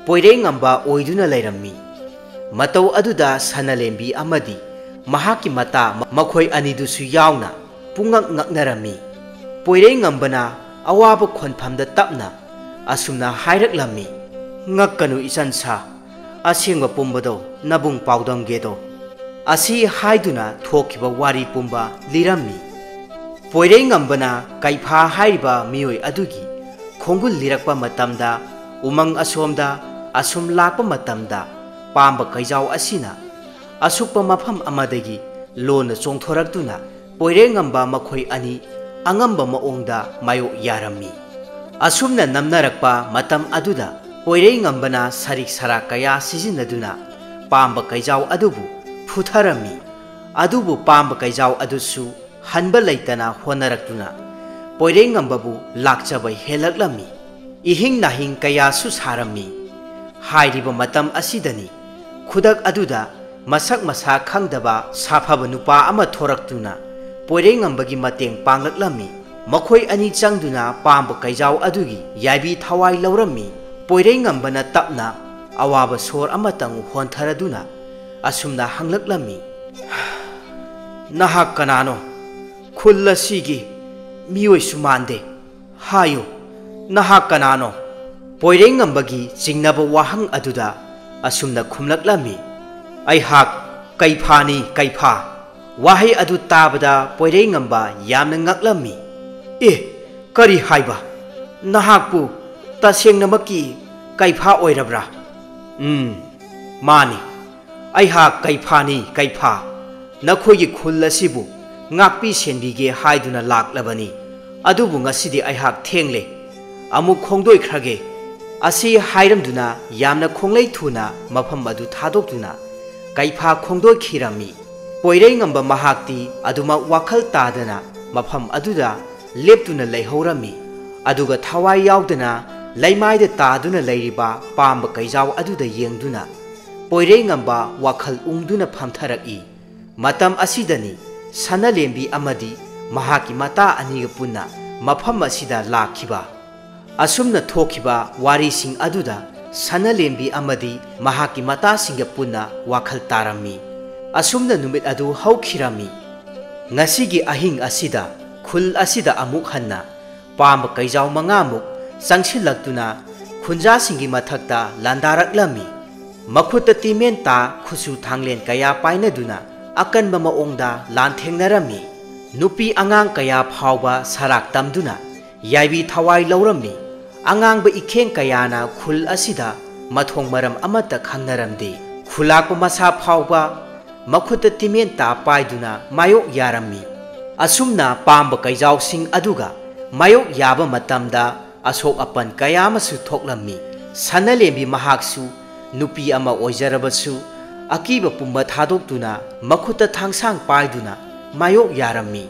ꯄꯣꯏꯔꯩꯉꯝꯕ ꯑꯣꯏꯗꯨꯅ ꯂꯩꯔꯝꯃꯤ꯫ ꯃꯇꯧ ꯑꯗꯨꯗ ꯁꯅꯂꯦꯝꯕꯤ ꯑꯃꯗꯤ ꯃꯍꯥꯛꯀꯤ ꯃꯇꯥ ꯃꯈꯣꯏ ꯑꯅꯤꯗꯨꯁꯨ ꯌꯥꯎꯅ ꯄꯨꯡꯉꯛ ꯉꯛꯅꯔꯝꯃꯤ꯫ ꯄꯣꯏꯔꯩꯉꯝꯕꯅ ꯑꯋꯥꯕ ꯈꯣꯟꯐꯝꯗ ꯇꯞꯅ ꯑꯁꯨꯝꯅ ꯍꯥꯏꯔꯛꯂꯝꯃꯤ, "ꯉꯛꯀꯅꯨ ꯏꯆꯟꯁꯥ, ꯑꯁꯦꯡꯕ ꯄꯨꯝꯕꯗꯣ ꯅꯕꯨꯡ ꯄꯥꯎꯗꯝꯒꯦꯗꯣ"꯫ ꯑꯁꯤ ꯍꯥꯏꯗꯨꯅ ꯊꯣꯛꯈꯤꯕ ꯋꯥꯔꯤ ꯄꯨꯝꯕ ꯂꯤꯔꯝꯃꯤ꯫ ꯄꯣꯏꯔꯩꯉꯝꯕꯅ ꯀꯩꯐꯥ ꯍꯥꯏꯔꯤꯕ ꯃꯤꯑꯣꯏ ꯑꯗꯨꯒꯤ ꯈꯣꯡꯒꯨꯜ ꯂꯤꯔꯛꯄ ꯃꯇꯝꯗ, ꯎꯃꯪ ꯑꯁꯣꯝꯗ ꯑꯁꯨꯝ ꯂꯥꯛꯄ ꯃꯇꯝꯗ, ꯄꯥꯝꯕ ꯀꯩꯖꯥꯎ ꯑꯁꯤꯅ ꯑꯁꯨꯛꯄ ꯃꯐꯝ ꯑꯃꯗꯒꯤ ꯂꯣꯟꯅ ꯆꯣꯡꯊꯣꯔꯛꯇꯨꯅ ꯄꯣꯏꯔꯩꯉꯝꯕ ꯃꯈꯣꯏ ꯑꯅꯤ ꯑꯉꯝꯕ ꯃꯑꯣꯡꯗ ꯃꯥꯌꯣꯛ ꯌꯥꯔꯝꯃꯤ꯫ ꯑꯁꯨꯝꯅ ꯅꯝꯅꯔꯛꯄ ꯃꯇꯝ ꯑꯗꯨꯗ ꯄꯣꯏꯔꯩꯉꯝꯕꯅ ꯁꯔꯤꯛ ꯁꯔꯥꯛ ꯀꯌꯥ ꯁꯤꯖꯤꯟꯅꯗꯨꯅ ꯄꯥꯝꯕ ꯀꯩꯖꯥꯎ ꯑꯗꯨꯕꯨ ꯐꯨꯊꯔꯝꯃꯤ꯫ ꯑꯗꯨꯕꯨ ꯄꯥꯝꯕ ꯀꯩꯖꯥꯎ ꯑꯗꯨꯁꯨ ꯍꯟꯕ ꯂꯩꯇꯅ ꯍꯣꯠꯅꯔꯛꯇꯨꯅ ꯄꯣꯏꯔꯩꯉꯝꯕꯕꯨ ꯂꯥꯛꯆꯕ ꯍꯦꯜꯂꯛꯂꯝꯃꯤ꯫ ꯏꯍꯤꯡ ꯅꯥꯍꯤꯡ ꯀꯌꯥꯁꯨ ꯁꯥꯔꯝꯃꯤ꯫ ꯍꯥꯏꯔꯤꯕ ꯃꯇꯝ ꯑꯁꯤꯗꯅꯤ ꯈꯨꯗꯛ ꯑꯗꯨꯗ ꯃꯁꯛ ꯃꯁꯥ ꯈꯪꯗꯕ ꯁꯥꯐꯕ ꯅꯨꯄꯥ ꯑꯃ ꯊꯣꯔꯛꯇꯨꯅ ꯄꯣꯏꯔꯩꯉꯝꯕꯒꯤ ꯃꯇꯦꯡ ꯄꯥꯡꯂꯛꯂꯝꯃꯤ꯫ ꯃꯈꯣꯏ ꯑꯅꯤ ꯆꯪꯗꯨꯅ ꯄꯥꯝꯕ ꯀꯩꯖꯥꯎ ꯑꯗꯨꯒꯤ ꯌꯥꯏꯕꯤ ꯊꯋꯥꯏ ꯂꯧꯔꯝꯃꯤ꯫ ꯄꯣꯏꯔꯩꯉꯝꯕꯅ ꯇꯞꯅ ꯑꯋꯥꯕ ꯁꯣꯔ ꯑꯃꯇꯪ ꯍꯣꯟꯊꯔꯗꯨꯅ ꯑꯁꯨꯝꯅ ꯍꯪꯂꯛꯂꯝꯃꯤ, "ꯅꯍꯥꯛ ꯀꯅꯥꯅꯣ? ꯈꯨꯜ ꯑꯁꯤꯒꯤ ꯃꯤꯑꯣꯏꯁꯨ ꯃꯥꯟꯗꯦ꯫ ꯍꯥꯏꯌꯨ, ꯅꯍꯥꯛ ꯀꯅꯥꯅꯣ?" ꯄꯣꯏꯔꯩꯉꯝꯕꯒꯤ ꯆꯤꯡꯅꯕ ꯋꯥꯍꯪ ꯑꯗꯨꯗ ꯑꯁꯨꯝꯅ ꯈꯨꯝꯂꯛꯂꯝꯃꯤ, "ꯑꯩꯍꯥꯛ ꯀꯩꯐꯥꯅꯤ, ꯀꯩꯐꯥ"꯫ ꯋꯥꯍꯩ ꯑꯗꯨ ꯇꯥꯕꯗ ꯄꯣꯏꯔꯩꯉꯝꯕ ꯌꯥꯝꯅ ꯉꯛꯂꯝꯃꯤ꯫ "ꯑꯦ, ꯀꯔꯤ ꯍꯥꯏꯕ? ꯅꯍꯥꯛꯄꯨ ꯇꯁꯦꯡꯅꯃꯛꯀꯤ ꯀꯩꯐꯥ ꯑꯣꯏꯔꯕ꯭ꯔꯥ?" "ꯎꯝ, ꯃꯥꯅꯤ꯫ ꯑꯩꯍꯥꯛ ꯀꯩꯐꯥꯅꯤ, ꯀꯩꯐꯥ꯫ ꯅꯈꯣꯏꯒꯤ ꯈꯨꯜ ꯑꯁꯤꯕꯨ ꯉꯥꯛꯄꯤ ꯁꯦꯟꯕꯤꯒꯦ ꯍꯥꯏꯗꯨꯅ ꯂꯥꯛꯂꯕꯅꯤ꯫ ꯑꯗꯨꯕꯨ ꯉꯁꯤꯗꯤ ꯑꯩꯍꯥꯛ ꯊꯦꯡꯂꯦ꯫ ꯑꯃꯨꯛ ꯈꯣꯡꯗꯣꯏꯈ꯭ꯔꯒꯦ"꯫ ꯑꯁꯤ ꯍꯥꯏꯔꯝꯗꯨꯅ ꯌꯥꯝꯅ ꯈꯣꯡꯂꯩ ꯊꯨꯅ ꯃꯐꯝ ꯑꯗꯨ ꯊꯥꯗꯣꯛꯇꯨꯅ ꯀꯩꯐꯥ ꯈꯣꯡꯗꯣꯏꯈꯤꯔꯝꯃꯤ꯫ ꯄꯣꯏꯔꯩꯉꯝꯕ ꯃꯍꯥꯛꯇꯤ ꯑꯗꯨꯃꯛ ꯋꯥꯈꯜ ꯇꯥꯗꯅ ꯃꯐꯝ ꯑꯗꯨꯗ ꯂꯦꯞꯇꯨꯅ ꯂꯩꯍꯧꯔꯝꯃꯤ꯫ ꯑꯗꯨꯒ ꯊꯋꯥꯏ ꯌꯥꯎꯗꯅ ꯂꯩꯃꯥꯏꯗ ꯇꯥꯗꯨꯅ ꯂꯩꯔꯤꯕ ꯄꯥꯝꯕ ꯀꯩꯖꯥꯎ ꯑꯗꯨꯗ ꯌꯦꯡꯗꯨꯅ ꯄꯣꯏꯔꯩꯉꯝꯕ ꯋꯥꯈꯜ ꯎꯪꯗꯨꯅ ꯐꯝꯊꯔꯛꯏ꯫ ꯃꯇꯝ ꯑꯁꯤꯗꯅꯤ ꯁꯅꯥꯂꯦꯝꯕꯤ ꯑꯃꯗꯤ ꯃꯍꯥꯛꯀꯤ ꯃꯇꯥ ꯑꯅꯤꯒ ꯄꯨꯟꯅ ꯃꯐꯝ ꯑꯁꯤꯗ ꯂꯥꯛꯈꯤꯕ꯫ ꯑꯁꯨꯝꯅ ꯊꯣꯛꯈꯤꯕ ꯋꯥꯔꯤꯁꯤꯡ ꯑꯗꯨꯗ ꯁꯅꯥꯂꯦꯝꯕꯤ ꯑꯃꯗꯤ ꯃꯍꯥꯛꯀꯤ ꯃꯇꯥꯁꯤꯡꯒ ꯄꯨꯟꯅ ꯋꯥꯈꯜ ꯇꯥꯔꯝꯃꯤ꯫ ꯑꯁꯨꯝꯅ ꯅꯨꯃꯤꯠ ꯑꯗꯨ ꯍꯧꯈꯤꯔꯝꯃꯤ꯫ ꯉꯁꯤꯒꯤ ꯑꯍꯤꯡ ꯑꯁꯤꯗ ꯈꯨꯜ ꯑꯁꯤꯗ ꯑꯃꯨꯛ ꯍꯟꯅ ꯄꯥꯝꯕ ꯀꯩꯖꯥꯎ ꯃꯉꯥꯃꯨꯛ ꯆꯪꯁꯤꯜꯂꯛꯇꯨꯅ ꯈꯨꯟꯖꯥꯁꯤꯡꯒꯤ ꯃꯊꯛꯇ ꯂꯥꯟꯗꯥꯔꯛꯂꯝꯃꯤ꯫ ꯃꯈꯨꯠꯇ ꯇꯤꯃꯦꯟ ꯇꯥ ꯈꯨꯠꯁꯨ ꯊꯥꯡꯂꯦꯟ ꯀꯌꯥ ꯄꯥꯏꯅꯗꯨꯅ ꯑꯀꯟꯕ ꯃꯑꯣꯡꯗ ꯂꯥꯟꯊꯦꯡꯅꯔꯝꯃꯤ꯫ ꯅꯨꯄꯤ ꯑꯉꯥꯡ ꯀꯌꯥ ꯐꯥꯎꯕ ꯁꯔꯥꯛ ꯇꯝꯗꯨꯅ ꯌꯥꯏꯕꯤ ꯊꯋꯥꯏ ꯂꯧꯔꯝꯃꯤ꯫ ꯑꯉꯥꯡꯕ ꯏꯈꯦꯡ ꯀꯌꯥꯅ ꯈꯨꯜ ꯑꯁꯤꯗ ꯃꯊꯣꯡ ꯃꯔꯝ ꯑꯃꯠꯇ ꯈꯪꯅꯔꯝꯗꯦ꯫ ꯈꯨꯂꯥꯛꯄ ꯃꯁꯥ ꯐꯥꯎꯕ ꯃꯈꯨꯠꯇ ꯇꯤꯃꯦꯟ ꯇꯥ ꯄꯥꯏꯗꯨꯅ ꯃꯥꯌꯣꯛ ꯌꯥꯔꯝꯃꯤ꯫ ꯑꯁꯨꯝꯅ ꯄꯥꯝꯕ ꯀꯩꯖꯥꯎꯁꯤꯡ ꯑꯗꯨꯒ ꯃꯥꯌꯣꯛ ꯌꯥꯕ ꯃꯇꯝꯗ ꯑꯁꯣꯛ ꯑꯄꯟ ꯀꯌꯥ ꯑꯃꯁꯨ ꯊꯣꯛꯂꯝꯃꯤ꯫ ꯁꯅꯥꯂꯦꯝꯕꯤ ꯃꯍꯥꯛꯁꯨ ꯅꯨꯄꯤ ꯑꯃ ꯑꯣꯏꯖꯔꯕꯁꯨ ꯑꯀꯤꯕ ꯄꯨꯝꯕ ꯊꯥꯗꯣꯛꯇꯨꯅ ꯃꯈꯨꯠꯇ ꯊꯥꯡꯁꯥꯡ ꯄꯥꯏꯗꯨꯅ ꯃꯥꯌꯣꯛ ꯌꯥꯔꯝꯃꯤ꯫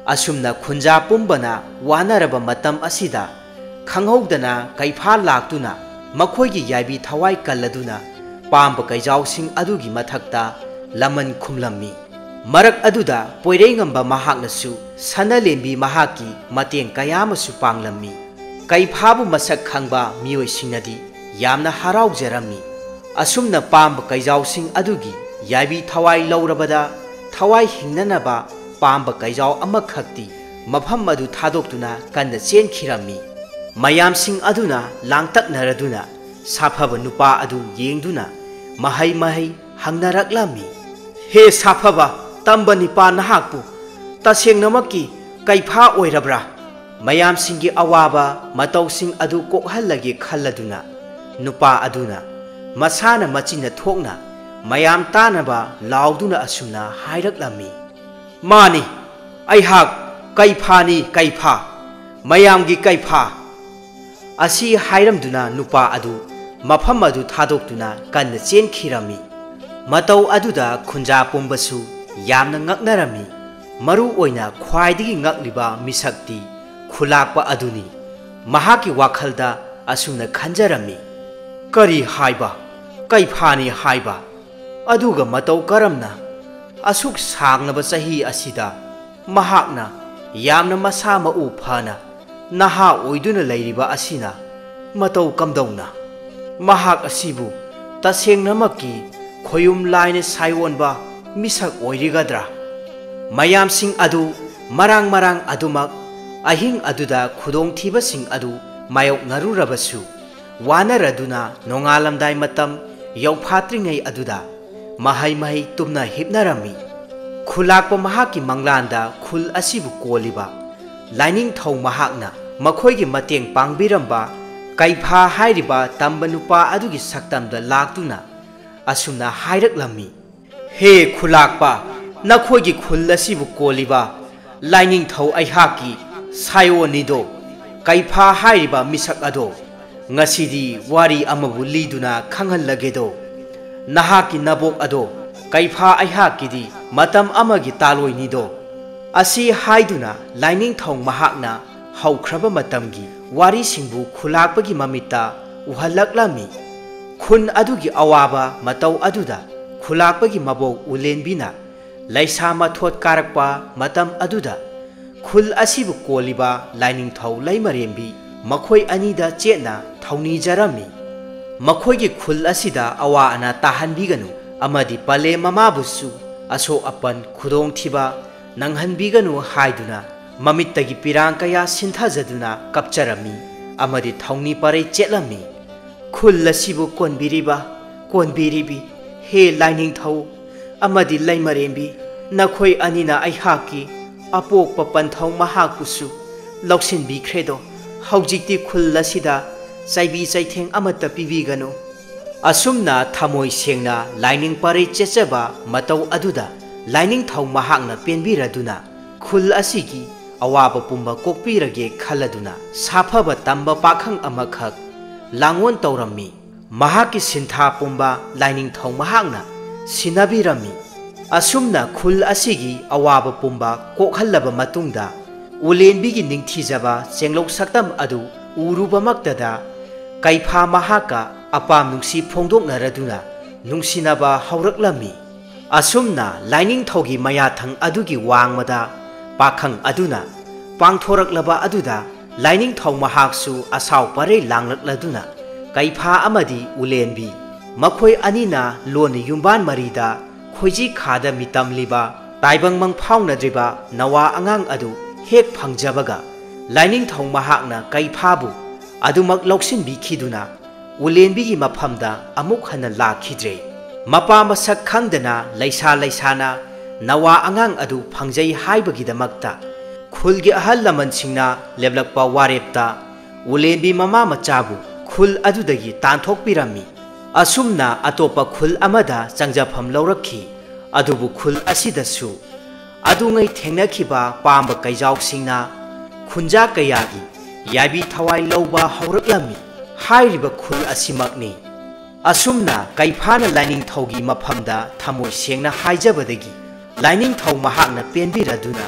ꯑꯁꯨꯝꯅ ꯈꯨꯟꯖꯥ ꯄꯨꯝꯕꯅ ꯋꯥꯅꯔꯕ ꯃꯇꯝ ꯑꯁꯤꯗ ꯈꯪꯍꯧꯗꯅ ꯀꯩꯐꯥ ꯂꯥꯛꯇꯨꯅ ꯃꯈꯣꯏꯒꯤ ꯌꯥꯏꯕꯤ ꯊꯋꯥꯏ ꯀꯜꯂꯗꯨꯅ ꯄꯥꯝꯕ ꯀꯩꯖꯥꯎꯁꯤꯡ ꯑꯗꯨꯒꯤ ꯃꯊꯛꯇ ꯂꯃꯟ ꯈꯨꯝꯂꯝꯃꯤ꯫ ꯃꯔꯛ ꯑꯗꯨꯗ ꯄꯣꯏꯔꯩꯉꯝꯕ ꯃꯍꯥꯛꯅꯁꯨ ꯁꯅꯥꯂꯦꯝꯕꯤ ꯃꯍꯥꯛꯀꯤ ꯃꯇꯦꯡ ꯀꯌꯥ ꯑꯃꯁꯨ ꯄꯥꯡꯂꯝꯃꯤ꯫ ꯀꯩꯐꯥꯕꯨ ꯃꯁꯛ ꯈꯪꯕ ꯃꯤꯑꯣꯏꯁꯤꯡꯅꯗꯤ ꯌꯥꯝꯅ ꯍꯔꯥꯎꯖꯔꯝꯃꯤ꯫ ꯑꯁꯨꯝꯅ ꯄꯥꯝꯕ ꯀꯩꯖꯥꯎꯁꯤꯡ ꯑꯗꯨꯒꯤ ꯌꯥꯏꯕꯤ ꯊꯋꯥꯏ ꯂꯧꯔꯕꯗ ꯊꯋꯥꯏ ꯍꯤꯡꯅꯅꯕ ꯄꯥꯝꯕ ꯀꯩꯖꯥꯎ ꯑꯃꯈꯛꯇꯤ ꯃꯐꯝ ꯑꯗꯨ ꯊꯥꯗꯣꯛꯇꯨꯅ ꯀꯟꯅ ꯆꯦꯟꯈꯤꯔꯝꯃꯤ꯫ ꯃꯌꯥꯝꯁꯤꯡ ꯑꯗꯨꯅ ꯂꯥꯡꯇꯛꯅꯔꯗꯨꯅ ꯁꯥꯐꯕ ꯅꯨꯄꯥ ꯑꯗꯨ ꯌꯦꯡꯗꯨꯅ ꯃꯍꯩ ꯃꯍꯩ ꯍꯪꯅꯔꯛꯂꯝꯃꯤ꯫ "ꯍꯦ ꯁꯥꯐꯕ, ꯇꯝꯕ ꯅꯤꯄꯥ ꯅꯍꯥꯛꯄꯨ ꯇꯁꯦꯡꯅꯃꯛꯀꯤ ꯀꯩꯐꯥ ꯑꯣꯏꯔꯕ꯭ꯔꯥ?" ꯃꯌꯥꯝꯁꯤꯡꯒꯤ ꯑꯋꯥꯕ ꯃꯇꯧꯁꯤꯡ ꯑꯗꯨ ꯀꯣꯛꯍꯜꯂꯒꯦ ꯈꯜꯂꯗꯨꯅ ꯅꯨꯄꯥ ꯑꯗꯨꯅ ꯃꯁꯥꯅ ꯃꯆꯤꯟꯅ ꯊꯣꯛꯅ ꯃꯌꯥꯝ ꯇꯥꯅꯕ ꯂꯥꯎꯗꯨꯅ ꯑꯁꯨꯝꯅ ꯍꯥꯏꯔꯛꯂꯝꯃꯤ, "ꯃꯥꯅꯤ, ꯑꯩꯍꯥꯛ ꯀꯩꯐꯥꯅꯤ, ꯀꯩꯐꯥ, ꯃꯌꯥꯝꯒꯤ ꯀꯩꯐꯥ!" ꯑꯁꯤ ꯍꯥꯏꯔꯝꯗꯨꯅ ꯅꯨꯄꯥ ꯑꯗꯨ ꯃꯐꯝ ꯑꯗꯨ ꯊꯥꯗꯣꯛꯇꯨꯅ ꯀꯟꯅ ꯆꯦꯟꯈꯤꯔꯝꯃꯤ꯫ ꯃꯇꯧ ꯑꯗꯨꯗ ꯈꯨꯟꯖꯥ ꯄꯨꯝꯕꯁꯨ ꯌꯥꯝꯅ ꯉꯛꯅꯔꯝꯃꯤ꯫ ꯃꯔꯨ ꯑꯣꯏꯅ ꯈ꯭ꯋꯥꯏꯗꯒꯤ ꯉꯛꯂꯤꯕ ꯃꯤꯁꯛꯇꯤ ꯈꯨꯂꯥꯛꯄ ꯑꯗꯨꯅꯤ꯫ ꯃꯍꯥꯛꯀꯤ ꯋꯥꯈꯜꯗ ꯑꯁꯨꯝꯅ ꯈꯟꯖꯔꯝꯃꯤ, "ꯀꯔꯤ ꯍꯥꯏꯕ? ꯀꯩꯐꯥꯅꯤ ꯍꯥꯏꯕ? ꯑꯗꯨꯒ ꯃꯇꯧ ꯀꯔꯝꯅ? ꯑꯁꯨꯛ ꯁꯥꯡꯂꯕ ꯆꯍꯤ ꯑꯁꯤꯗ ꯃꯍꯥꯛꯅ ꯌꯥꯝꯅ ꯃꯁꯥ ꯃꯎ ꯐꯅ ꯅꯍꯥ ꯑꯣꯏꯗꯨꯅ ꯂꯩꯔꯤꯕ ꯑꯁꯤꯅ ꯃꯇꯧ ꯀꯝꯗꯧꯅ? ꯃꯍꯥꯛ ꯑꯁꯤꯕꯨ ꯇꯁꯦꯡꯅꯃꯛꯀꯤ ꯈꯣꯌꯨꯝ ꯂꯥꯏꯅ ꯁꯥꯏꯑꯣꯟꯕ ꯃꯤꯁꯛ ꯑꯣꯏꯔꯤꯒꯗ꯭ꯔꯥ? ꯃꯌꯥꯝꯁꯤꯡ ꯑꯗꯨ ꯃꯔꯥꯡ ꯃꯔꯥꯡ ꯑꯗꯨꯃꯛ ꯑꯍꯤꯡ ꯑꯗꯨꯗ ꯈꯨꯗꯣꯡꯊꯤꯕꯁꯤꯡ ꯑꯗꯨ ꯃꯥꯌꯣꯛꯅꯔꯨꯔꯕꯁꯨ, ꯋꯥꯅꯔꯗꯨꯅ ꯅꯣꯡꯉꯥꯜꯂꯝꯗꯥꯏ ꯃꯇꯝ ꯌꯧꯐꯥꯠꯇ꯭ꯔꯤꯉꯩ ꯑꯗꯨꯗ ꯃꯍꯩ ꯃꯍꯩ ꯇꯨꯝꯅ ꯍꯤꯞꯅꯔꯝꯃꯤ꯫ ꯈꯨꯂꯥꯛꯄ ꯃꯍꯥꯛꯀꯤ ꯃꯪꯂꯥꯟꯗ ꯈꯨꯜ ꯑꯁꯤꯕꯨ ꯀꯣꯜꯂꯤꯕ ꯂꯥꯏꯅꯤꯡꯊꯧ ꯃꯍꯥꯛꯅ ꯃꯈꯣꯏꯒꯤ ꯃꯇꯦꯡ ꯄꯥꯡꯕꯤꯔꯝꯕ ꯀꯩꯐꯥ ꯍꯥꯏꯔꯤꯕ ꯇꯝꯕ ꯅꯨꯄꯥ ꯑꯗꯨꯒꯤ ꯁꯛꯇꯝꯗ ꯂꯥꯛꯇꯨꯅ ꯑꯁꯨꯝꯅ ꯍꯥꯏꯔꯛꯂꯝꯃꯤ, "ꯍꯦ ꯈꯨꯂꯥꯛꯄ, ꯅꯈꯣꯏꯒꯤ ꯈꯨꯜ ꯑꯁꯤꯕꯨ ꯀꯣꯜꯂꯤꯕ ꯂꯥꯏꯅꯤꯡꯊꯧ ꯑꯩꯍꯥꯛꯀꯤ ꯁꯥꯌꯣꯟꯅꯤꯗꯣ, ꯀꯩꯐꯥ ꯍꯥꯏꯔꯤꯕ ꯃꯤꯁꯛ ꯑꯗꯣ, ꯉꯁꯤꯗꯤ ꯋꯥꯔꯤ ꯑꯃꯕꯨ ꯂꯤꯗꯨꯅ ꯈꯪꯍꯜꯂꯒꯦꯗꯣ꯫ ꯅꯍꯥꯛꯀꯤ ꯅꯕꯣꯛ ꯑꯗꯣ ꯀꯩꯐꯥ ꯑꯩꯍꯥꯛꯀꯤꯗꯤ ꯃꯇꯝ ꯑꯃꯒꯤ ꯇꯥꯂꯣꯏꯅꯤꯗꯣ"꯫ ꯑꯁꯤ ꯍꯥꯏꯗꯨꯅ ꯂꯥꯏꯅꯤꯡꯊꯧ ꯃꯍꯥꯛꯅ ꯍꯧꯈ꯭ꯔꯕ ꯃꯇꯝꯒꯤ ꯋꯥꯔꯤꯁꯤꯡꯕꯨ ꯈꯨꯂꯥꯛꯄꯒꯤ ꯃꯃꯤꯠꯇ ꯎꯍꯜꯂꯛꯂꯝꯃꯤ꯫ ꯈꯨꯟ ꯑꯗꯨꯒꯤ ꯑꯋꯥꯕ ꯃꯇꯧ ꯑꯗꯨꯗ ꯈꯨꯂꯥꯛꯄꯒꯤ ꯃꯕꯣꯛ ꯎꯂꯦꯟꯕꯤꯅ ꯂꯩꯁꯥ ꯃꯊꯣꯠ ꯀꯥꯔꯛꯄ ꯃꯇꯝ ꯑꯗꯨꯗ ꯈꯨꯜ ꯑꯁꯤꯕꯨ ꯀꯣꯜꯂꯤꯕ ꯂꯥꯏꯅꯤꯡꯊꯧ ꯂꯩꯃꯔꯦꯝꯕꯤ ꯃꯈꯣꯏ ꯑꯅꯤꯗ ꯆꯦꯠꯅ ꯊꯧꯅꯤꯖꯔꯝꯃꯤ꯫ ꯃꯈꯣꯏꯒꯤ ꯈꯨꯜ ꯑꯁꯤꯗ ꯑꯋꯥ ꯑꯅꯥ ꯇꯥꯍꯟꯕꯤꯒꯅꯨ ꯑꯃꯗꯤ ꯄꯂꯦꯝ ꯃꯃꯥꯕꯨꯁꯨ ꯑꯁꯣꯛ ꯑꯄꯟ ꯈꯨꯗꯣꯡꯊꯤꯕ ꯅꯪꯍꯟꯕꯤꯒꯅꯨ ꯍꯥꯏꯗꯨꯅ ꯃꯃꯤꯠꯇꯒꯤ ꯄꯤꯔꯥꯡ ꯀꯌꯥ ꯁꯤꯟꯊꯖꯗꯨꯅ ꯀꯞꯆꯔꯝꯃꯤ ꯑꯃꯗꯤ ꯊꯧꯅꯤ ꯄꯔꯩ ꯆꯦꯠꯂꯝꯃꯤ꯫ ꯈꯨꯜ ꯑꯁꯤꯕꯨ ꯀꯣꯟꯕꯤꯔꯤꯕ, ꯀꯣꯟꯕꯤꯔꯤꯕꯤ, ꯍꯦ ꯂꯥꯏꯅꯤꯡꯊꯧ ꯑꯃꯗꯤ ꯂꯩꯃꯔꯦꯝꯕꯤ, ꯅꯈꯣꯏ ꯑꯅꯤꯅ ꯑꯩꯍꯥꯛꯀꯤ ꯑꯄꯣꯛꯄ ꯄꯟꯊꯧ ꯃꯍꯥꯛꯄꯨꯁꯨ ꯂꯧꯁꯤꯟꯕꯤꯈ꯭ꯔꯦꯗꯣ꯫ ꯍꯧꯖꯤꯛꯇꯤ ꯈꯨꯜ ꯑꯁꯤꯗ ꯆꯩꯕꯤ ꯆꯩꯊꯦꯡ ꯑꯃꯠꯇ ꯄꯤꯕꯤꯒꯅꯨ꯫ ꯑꯁꯨꯝꯅ ꯊꯃꯣꯏ ꯁꯦꯡꯅ ꯂꯥꯏꯅꯤꯡ ꯄꯔꯩ ꯆꯦꯠꯆꯕ ꯃꯇꯧ ꯑꯗꯨꯗ ꯂꯥꯏꯅꯤꯡꯊꯧ ꯃꯍꯥꯛꯅ ꯄꯦꯟꯕꯤꯔꯗꯨꯅ ꯈꯨꯜ ꯑꯁꯤꯒꯤ ꯑꯋꯥꯕ ꯄꯨꯝꯕ ꯀꯣꯛꯄꯤꯔꯒꯦ ꯈꯜꯂꯗꯨꯅ ꯁꯥꯐꯕ ꯇꯝꯕ ꯄꯥꯈꯪ ꯑꯃꯈꯛ ꯂꯥꯡꯑꯣꯟ ꯇꯧꯔꯝꯃꯤ꯫ ꯃꯍꯥꯛꯀꯤ ꯁꯤꯟꯊꯥ ꯄꯨꯝꯕ ꯂꯥꯏꯅꯤꯡꯊꯧ ꯃꯍꯥꯛꯅ ꯁꯤꯟꯅꯕꯤꯔꯝꯃꯤ꯫ ꯑꯁꯨꯝꯅ ꯈꯨꯜ ꯑꯁꯤꯒꯤ ꯑꯋꯥꯕ ꯄꯨꯝꯕ ꯀꯣꯛꯍꯜꯂꯕ ꯃꯇꯨꯡꯗ, ꯎꯂꯦꯟꯕꯤꯒꯤ ꯅꯤꯡꯊꯤꯖꯕ ꯆꯦꯡꯂꯧ ꯁꯛꯇꯝ ꯑꯗꯨ ꯎꯔꯨꯕꯃꯛꯇꯗ, ꯀꯩꯐꯥ ꯃꯍꯥꯛꯀ ꯑꯄꯥꯝ ꯅꯨꯡꯁꯤ ꯐꯣꯡꯗꯣꯛꯅꯔꯗꯨꯅ ꯅꯨꯡꯁꯤꯅꯕ ꯍꯧꯔꯛꯂꯝꯃꯤ꯫ ꯑꯁꯨꯝꯅ ꯂꯥꯏꯅꯤꯡꯊꯧꯒꯤ ꯃꯌꯥꯊꯪ ꯑꯗꯨꯒꯤ ꯋꯥꯡꯃꯗ ꯄꯥꯈꯪ ꯑꯗꯨꯅ ꯄꯥꯡꯊꯣꯔꯛꯂꯕ ꯑꯗꯨꯗ, ꯂꯥꯏꯅꯤꯡꯊꯧ ꯃꯍꯥꯛꯁꯨ ꯑꯁꯥꯎ ꯄꯔꯩ ꯂꯥꯡꯂꯛꯂꯗꯨꯅ ꯀꯩꯐꯥ ꯑꯃꯗꯤ ꯎꯂꯦꯟꯕꯤ ꯃꯈꯣꯏ ꯑꯅꯤꯅ ꯂꯣꯟꯅ ꯌꯨꯝꯕꯥꯟ ꯃꯔꯤꯗ ꯈꯣꯏꯖꯤ ꯈꯥꯗ ꯃꯤꯇꯝꯂꯤꯕ, ꯇꯥꯏꯕꯪ ꯃꯪ ꯐꯥꯎꯅꯗ꯭ꯔꯤꯕ ꯅꯋꯥ ꯑꯉꯥꯡ ꯑꯗꯨ ꯍꯦꯛ ꯐꯪꯖꯕꯒ, ꯂꯥꯏꯅꯤꯡꯊꯧ ꯃꯍꯥꯛꯅ ꯀꯩꯐꯥꯕꯨ ꯑꯗꯨꯃꯛ ꯂꯧꯁꯤꯟꯕꯤꯈꯤꯗꯨꯅ ꯎꯂꯦꯟꯕꯤꯒꯤ ꯃꯐꯝꯗ ꯑꯃꯨꯛ ꯍꯟꯅ ꯂꯥꯛꯈꯤꯗ꯭ꯔꯦ꯫ ꯃꯄꯥ ꯃꯁꯛ ꯈꯪꯗꯅ ꯂꯩꯁꯥ ꯂꯩꯁꯥꯅ ꯅꯋꯥ ꯑꯉꯥꯡ ꯑꯗꯨ ꯐꯪꯖꯩ ꯍꯥꯏꯕꯒꯤꯗꯃꯛꯇ ꯈꯨꯜꯒꯤ ꯑꯍꯜ ꯂꯃꯟꯁꯤꯡꯅ ꯂꯦꯞꯂꯛꯄ ꯋꯥꯔꯦꯞꯇ ꯎꯂꯦꯟꯕꯤ ꯃꯃꯥ ꯃꯆꯥꯕꯨ ꯈꯨꯜ ꯑꯗꯨꯗꯒꯤ ꯇꯥꯟꯊꯣꯛꯄꯤꯔꯝꯃꯤ꯫ ꯑꯁꯨꯝꯅ ꯑꯇꯣꯞꯄ ꯈꯨꯜ ꯑꯃꯗ ꯆꯪꯖꯐꯝ ꯂꯧꯔꯛꯈꯤ꯫ ꯑꯗꯨꯕꯨ ꯈꯨꯜ ꯑꯁꯤꯗꯁꯨ ꯑꯗꯨꯉꯩ ꯊꯦꯡꯅꯈꯤꯕ ꯄꯥꯝꯕ ꯀꯩꯖꯥꯎꯁꯤꯡꯅ ꯈꯨꯟꯖꯥ ꯀꯌꯥꯒꯤ ꯌꯥꯏꯕꯤ ꯊꯋꯥꯏ ꯂꯧꯕ ꯍꯧꯔꯛꯂꯝꯃꯤ꯫ ꯍꯥꯏꯔꯤꯕ ꯈꯨꯜ ꯑꯁꯤꯃꯛꯅꯤ꯫ ꯑꯁꯨꯝꯅ ꯀꯩꯐꯥꯅ ꯂꯥꯏꯅꯤꯡꯊꯧꯒꯤ ꯃꯐꯝꯗ ꯊꯃꯣꯏ ꯁꯦꯡꯅ ꯍꯥꯏꯖꯕꯗꯒꯤ ꯂꯥꯏꯅꯤꯡꯊꯧ ꯃꯍꯥꯛꯅ ꯄꯦꯟꯕꯤꯔꯗꯨꯅ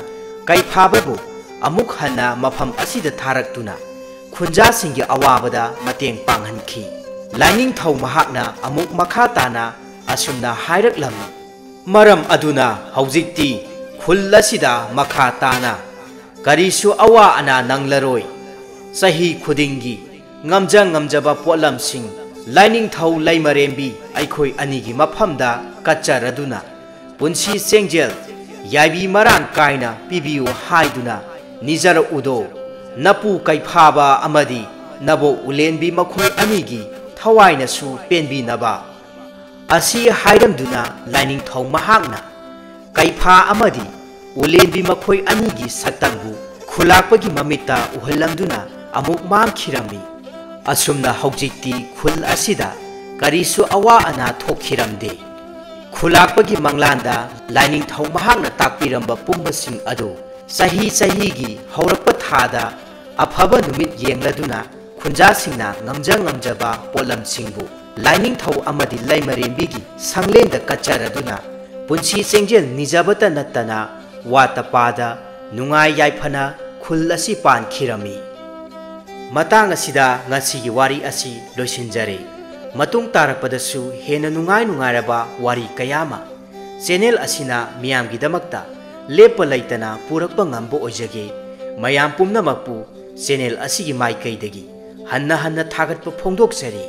ꯀꯩꯐꯥꯕꯕꯨ ꯑꯃꯨꯛ ꯍꯟꯅ ꯃꯐꯝ ꯑꯁꯤꯗ ꯊꯥꯔꯛꯇꯨꯅ ꯈꯨꯟꯖꯥꯁꯤꯡꯒꯤ ꯑꯋꯥꯕꯗ ꯃꯇꯦꯡ ꯄꯥꯡꯍꯟꯈꯤ꯫ ꯂꯥꯏꯅꯤꯡꯊꯧ ꯃꯍꯥꯛꯅ ꯑꯃꯨꯛ ꯃꯈꯥ ꯇꯥꯅ ꯑꯁꯨꯝꯅ ꯍꯥꯏꯔꯛꯂꯝꯃꯤ, "ꯃꯔꯝ ꯑꯗꯨꯅ ꯍꯧꯖꯤꯛꯇꯤ ꯈꯨꯜ ꯑꯁꯤꯗ ꯃꯈꯥ ꯇꯥꯅ ꯀꯔꯤꯁꯨ ꯑꯋꯥ ꯑꯅꯥ ꯅꯪꯂꯔꯣꯏ꯫ ꯆꯍꯤ ꯈꯨꯗꯤꯡꯒꯤ ꯉꯝꯖ ꯉꯝꯖꯕ ꯄꯣꯠꯂꯝꯁꯤꯡ ꯂꯥꯏꯅꯤꯡꯊꯧ ꯂꯩꯃꯔꯦꯝꯕꯤ ꯑꯩꯈꯣꯏ ꯑꯅꯤꯒꯤ ꯃꯐꯝꯗ ꯀꯠꯆꯔꯗꯨꯅ ꯄꯨꯟꯁꯤ ꯆꯦꯡꯖꯦꯜ ꯌꯥꯏꯕꯤ ꯃꯔꯥꯡ ꯀꯥꯏꯅ ꯄꯤꯕꯤꯌꯨ" ꯍꯥꯏꯗꯨꯅ ꯅꯤꯖꯔꯛꯎꯗꯣ꯫ ꯅꯄꯨ ꯀꯩꯐꯥꯕ ꯑꯃꯗꯤ ꯅꯕꯣꯛ ꯎꯂꯦꯟꯕꯤ ꯃꯈꯣꯏ ꯑꯅꯤꯒꯤ ꯊꯋꯥꯏꯅꯁꯨ ꯄꯦꯟꯕꯤꯅꯕ꯫ ꯑꯁꯤ ꯍꯥꯏꯔꯝꯗꯨꯅ ꯂꯥꯏꯅꯤꯡꯊꯧ ꯃꯍꯥꯛꯅ ꯀꯩꯐꯥ ꯑꯃꯗꯤ ꯎꯂꯦꯟꯕꯤ ꯃꯈꯣꯏ ꯑꯅꯤꯒꯤ ꯁꯛꯇꯝꯕꯨ ꯈꯨꯂꯥꯛꯄꯒꯤ ꯃꯃꯤꯠꯇ ꯎꯍꯜꯂꯝꯗꯨꯅ ꯑꯃꯨꯛ ꯃꯥꯡꯈꯤꯔꯝꯃꯤ꯫ ꯑꯁꯨꯝꯅ ꯍꯧꯖꯤꯛꯇꯤ ꯈꯨꯜ ꯑꯁꯤꯗ ꯀꯔꯤꯁꯨ ꯑꯋꯥ ꯑꯅꯥ ꯊꯣꯛꯈꯤꯔꯝꯗꯦ꯫ ꯈꯨꯂꯥꯛꯄꯒꯤ ꯃꯪꯂꯥꯟꯗ ꯂꯥꯏꯅꯤꯡꯊꯧ ꯃꯍꯥꯛꯅ ꯇꯥꯛꯄꯤꯔꯝꯕ ꯄꯨꯝꯕꯁꯤꯡ ꯑꯗꯨ ꯆꯍꯤ ꯆꯍꯤꯒꯤ ꯍꯧꯔꯛꯄ ꯊꯥꯗ ꯑꯐꯕ ꯅꯨꯃꯤꯠ ꯌꯦꯡꯂꯗꯨꯅ ꯈꯨꯟꯖꯥꯁꯤꯡꯅ ꯉꯝꯖ ꯉꯝꯖꯕ ꯄꯣꯠꯂꯝꯁꯤꯡꯕꯨ ꯂꯥꯏꯅꯤꯡꯊꯧ ꯑꯃꯗꯤ ꯂꯩꯃꯔꯦꯝꯕꯤꯒꯤ ꯁꯪꯂꯦꯟꯗ ꯀꯠꯆꯔꯗꯨꯅ ꯄꯨꯟꯁꯤ ꯆꯦꯡꯖꯦꯜ ꯅꯤꯖꯕꯇ ꯅꯠꯇꯅ ꯋꯥꯠꯇ ꯄꯥꯗ ꯅꯨꯡꯉꯥꯏ ꯌꯥꯏꯐꯅ ꯈꯨꯜ ꯑꯁꯤ ꯄꯥꯟꯈꯤꯔꯝꯃꯤ꯫ ꯃꯇꯥꯡ ꯑꯁꯤꯗ ꯉꯁꯤꯒꯤ ꯋꯥꯔꯤ ꯑꯁꯤ ꯂꯣꯏꯁꯤꯟꯖꯔꯦ꯫ ꯃꯇꯨꯡ ꯇꯥꯔꯛꯄꯗꯁꯨ ꯍꯦꯟꯅ ꯅꯨꯡꯉꯥꯏ ꯅꯨꯡꯉꯥꯏꯔꯕ ꯋꯥꯔꯤ ꯀꯌꯥ ꯑꯃ ꯆꯦꯅꯦꯜ ꯑꯁꯤꯅ ꯃꯤꯌꯥꯝꯒꯤꯗꯃꯛꯇ ꯂꯦꯞꯄ ꯂꯩꯇꯅ ꯄꯨꯔꯛꯄ ꯉꯝꯕ ꯑꯣꯏꯖꯒꯦ꯫ ꯃꯌꯥꯝ ꯄꯨꯝꯅꯃꯛꯄꯨ ꯆꯦꯅꯦꯜ ꯑꯁꯤꯒꯤ ꯃꯥꯏꯀꯩꯗꯒꯤ ꯍꯟꯅ ꯍꯟꯅ ꯊꯥꯒꯠꯄ ꯐꯣꯡꯗꯣꯛꯆꯔꯤ꯫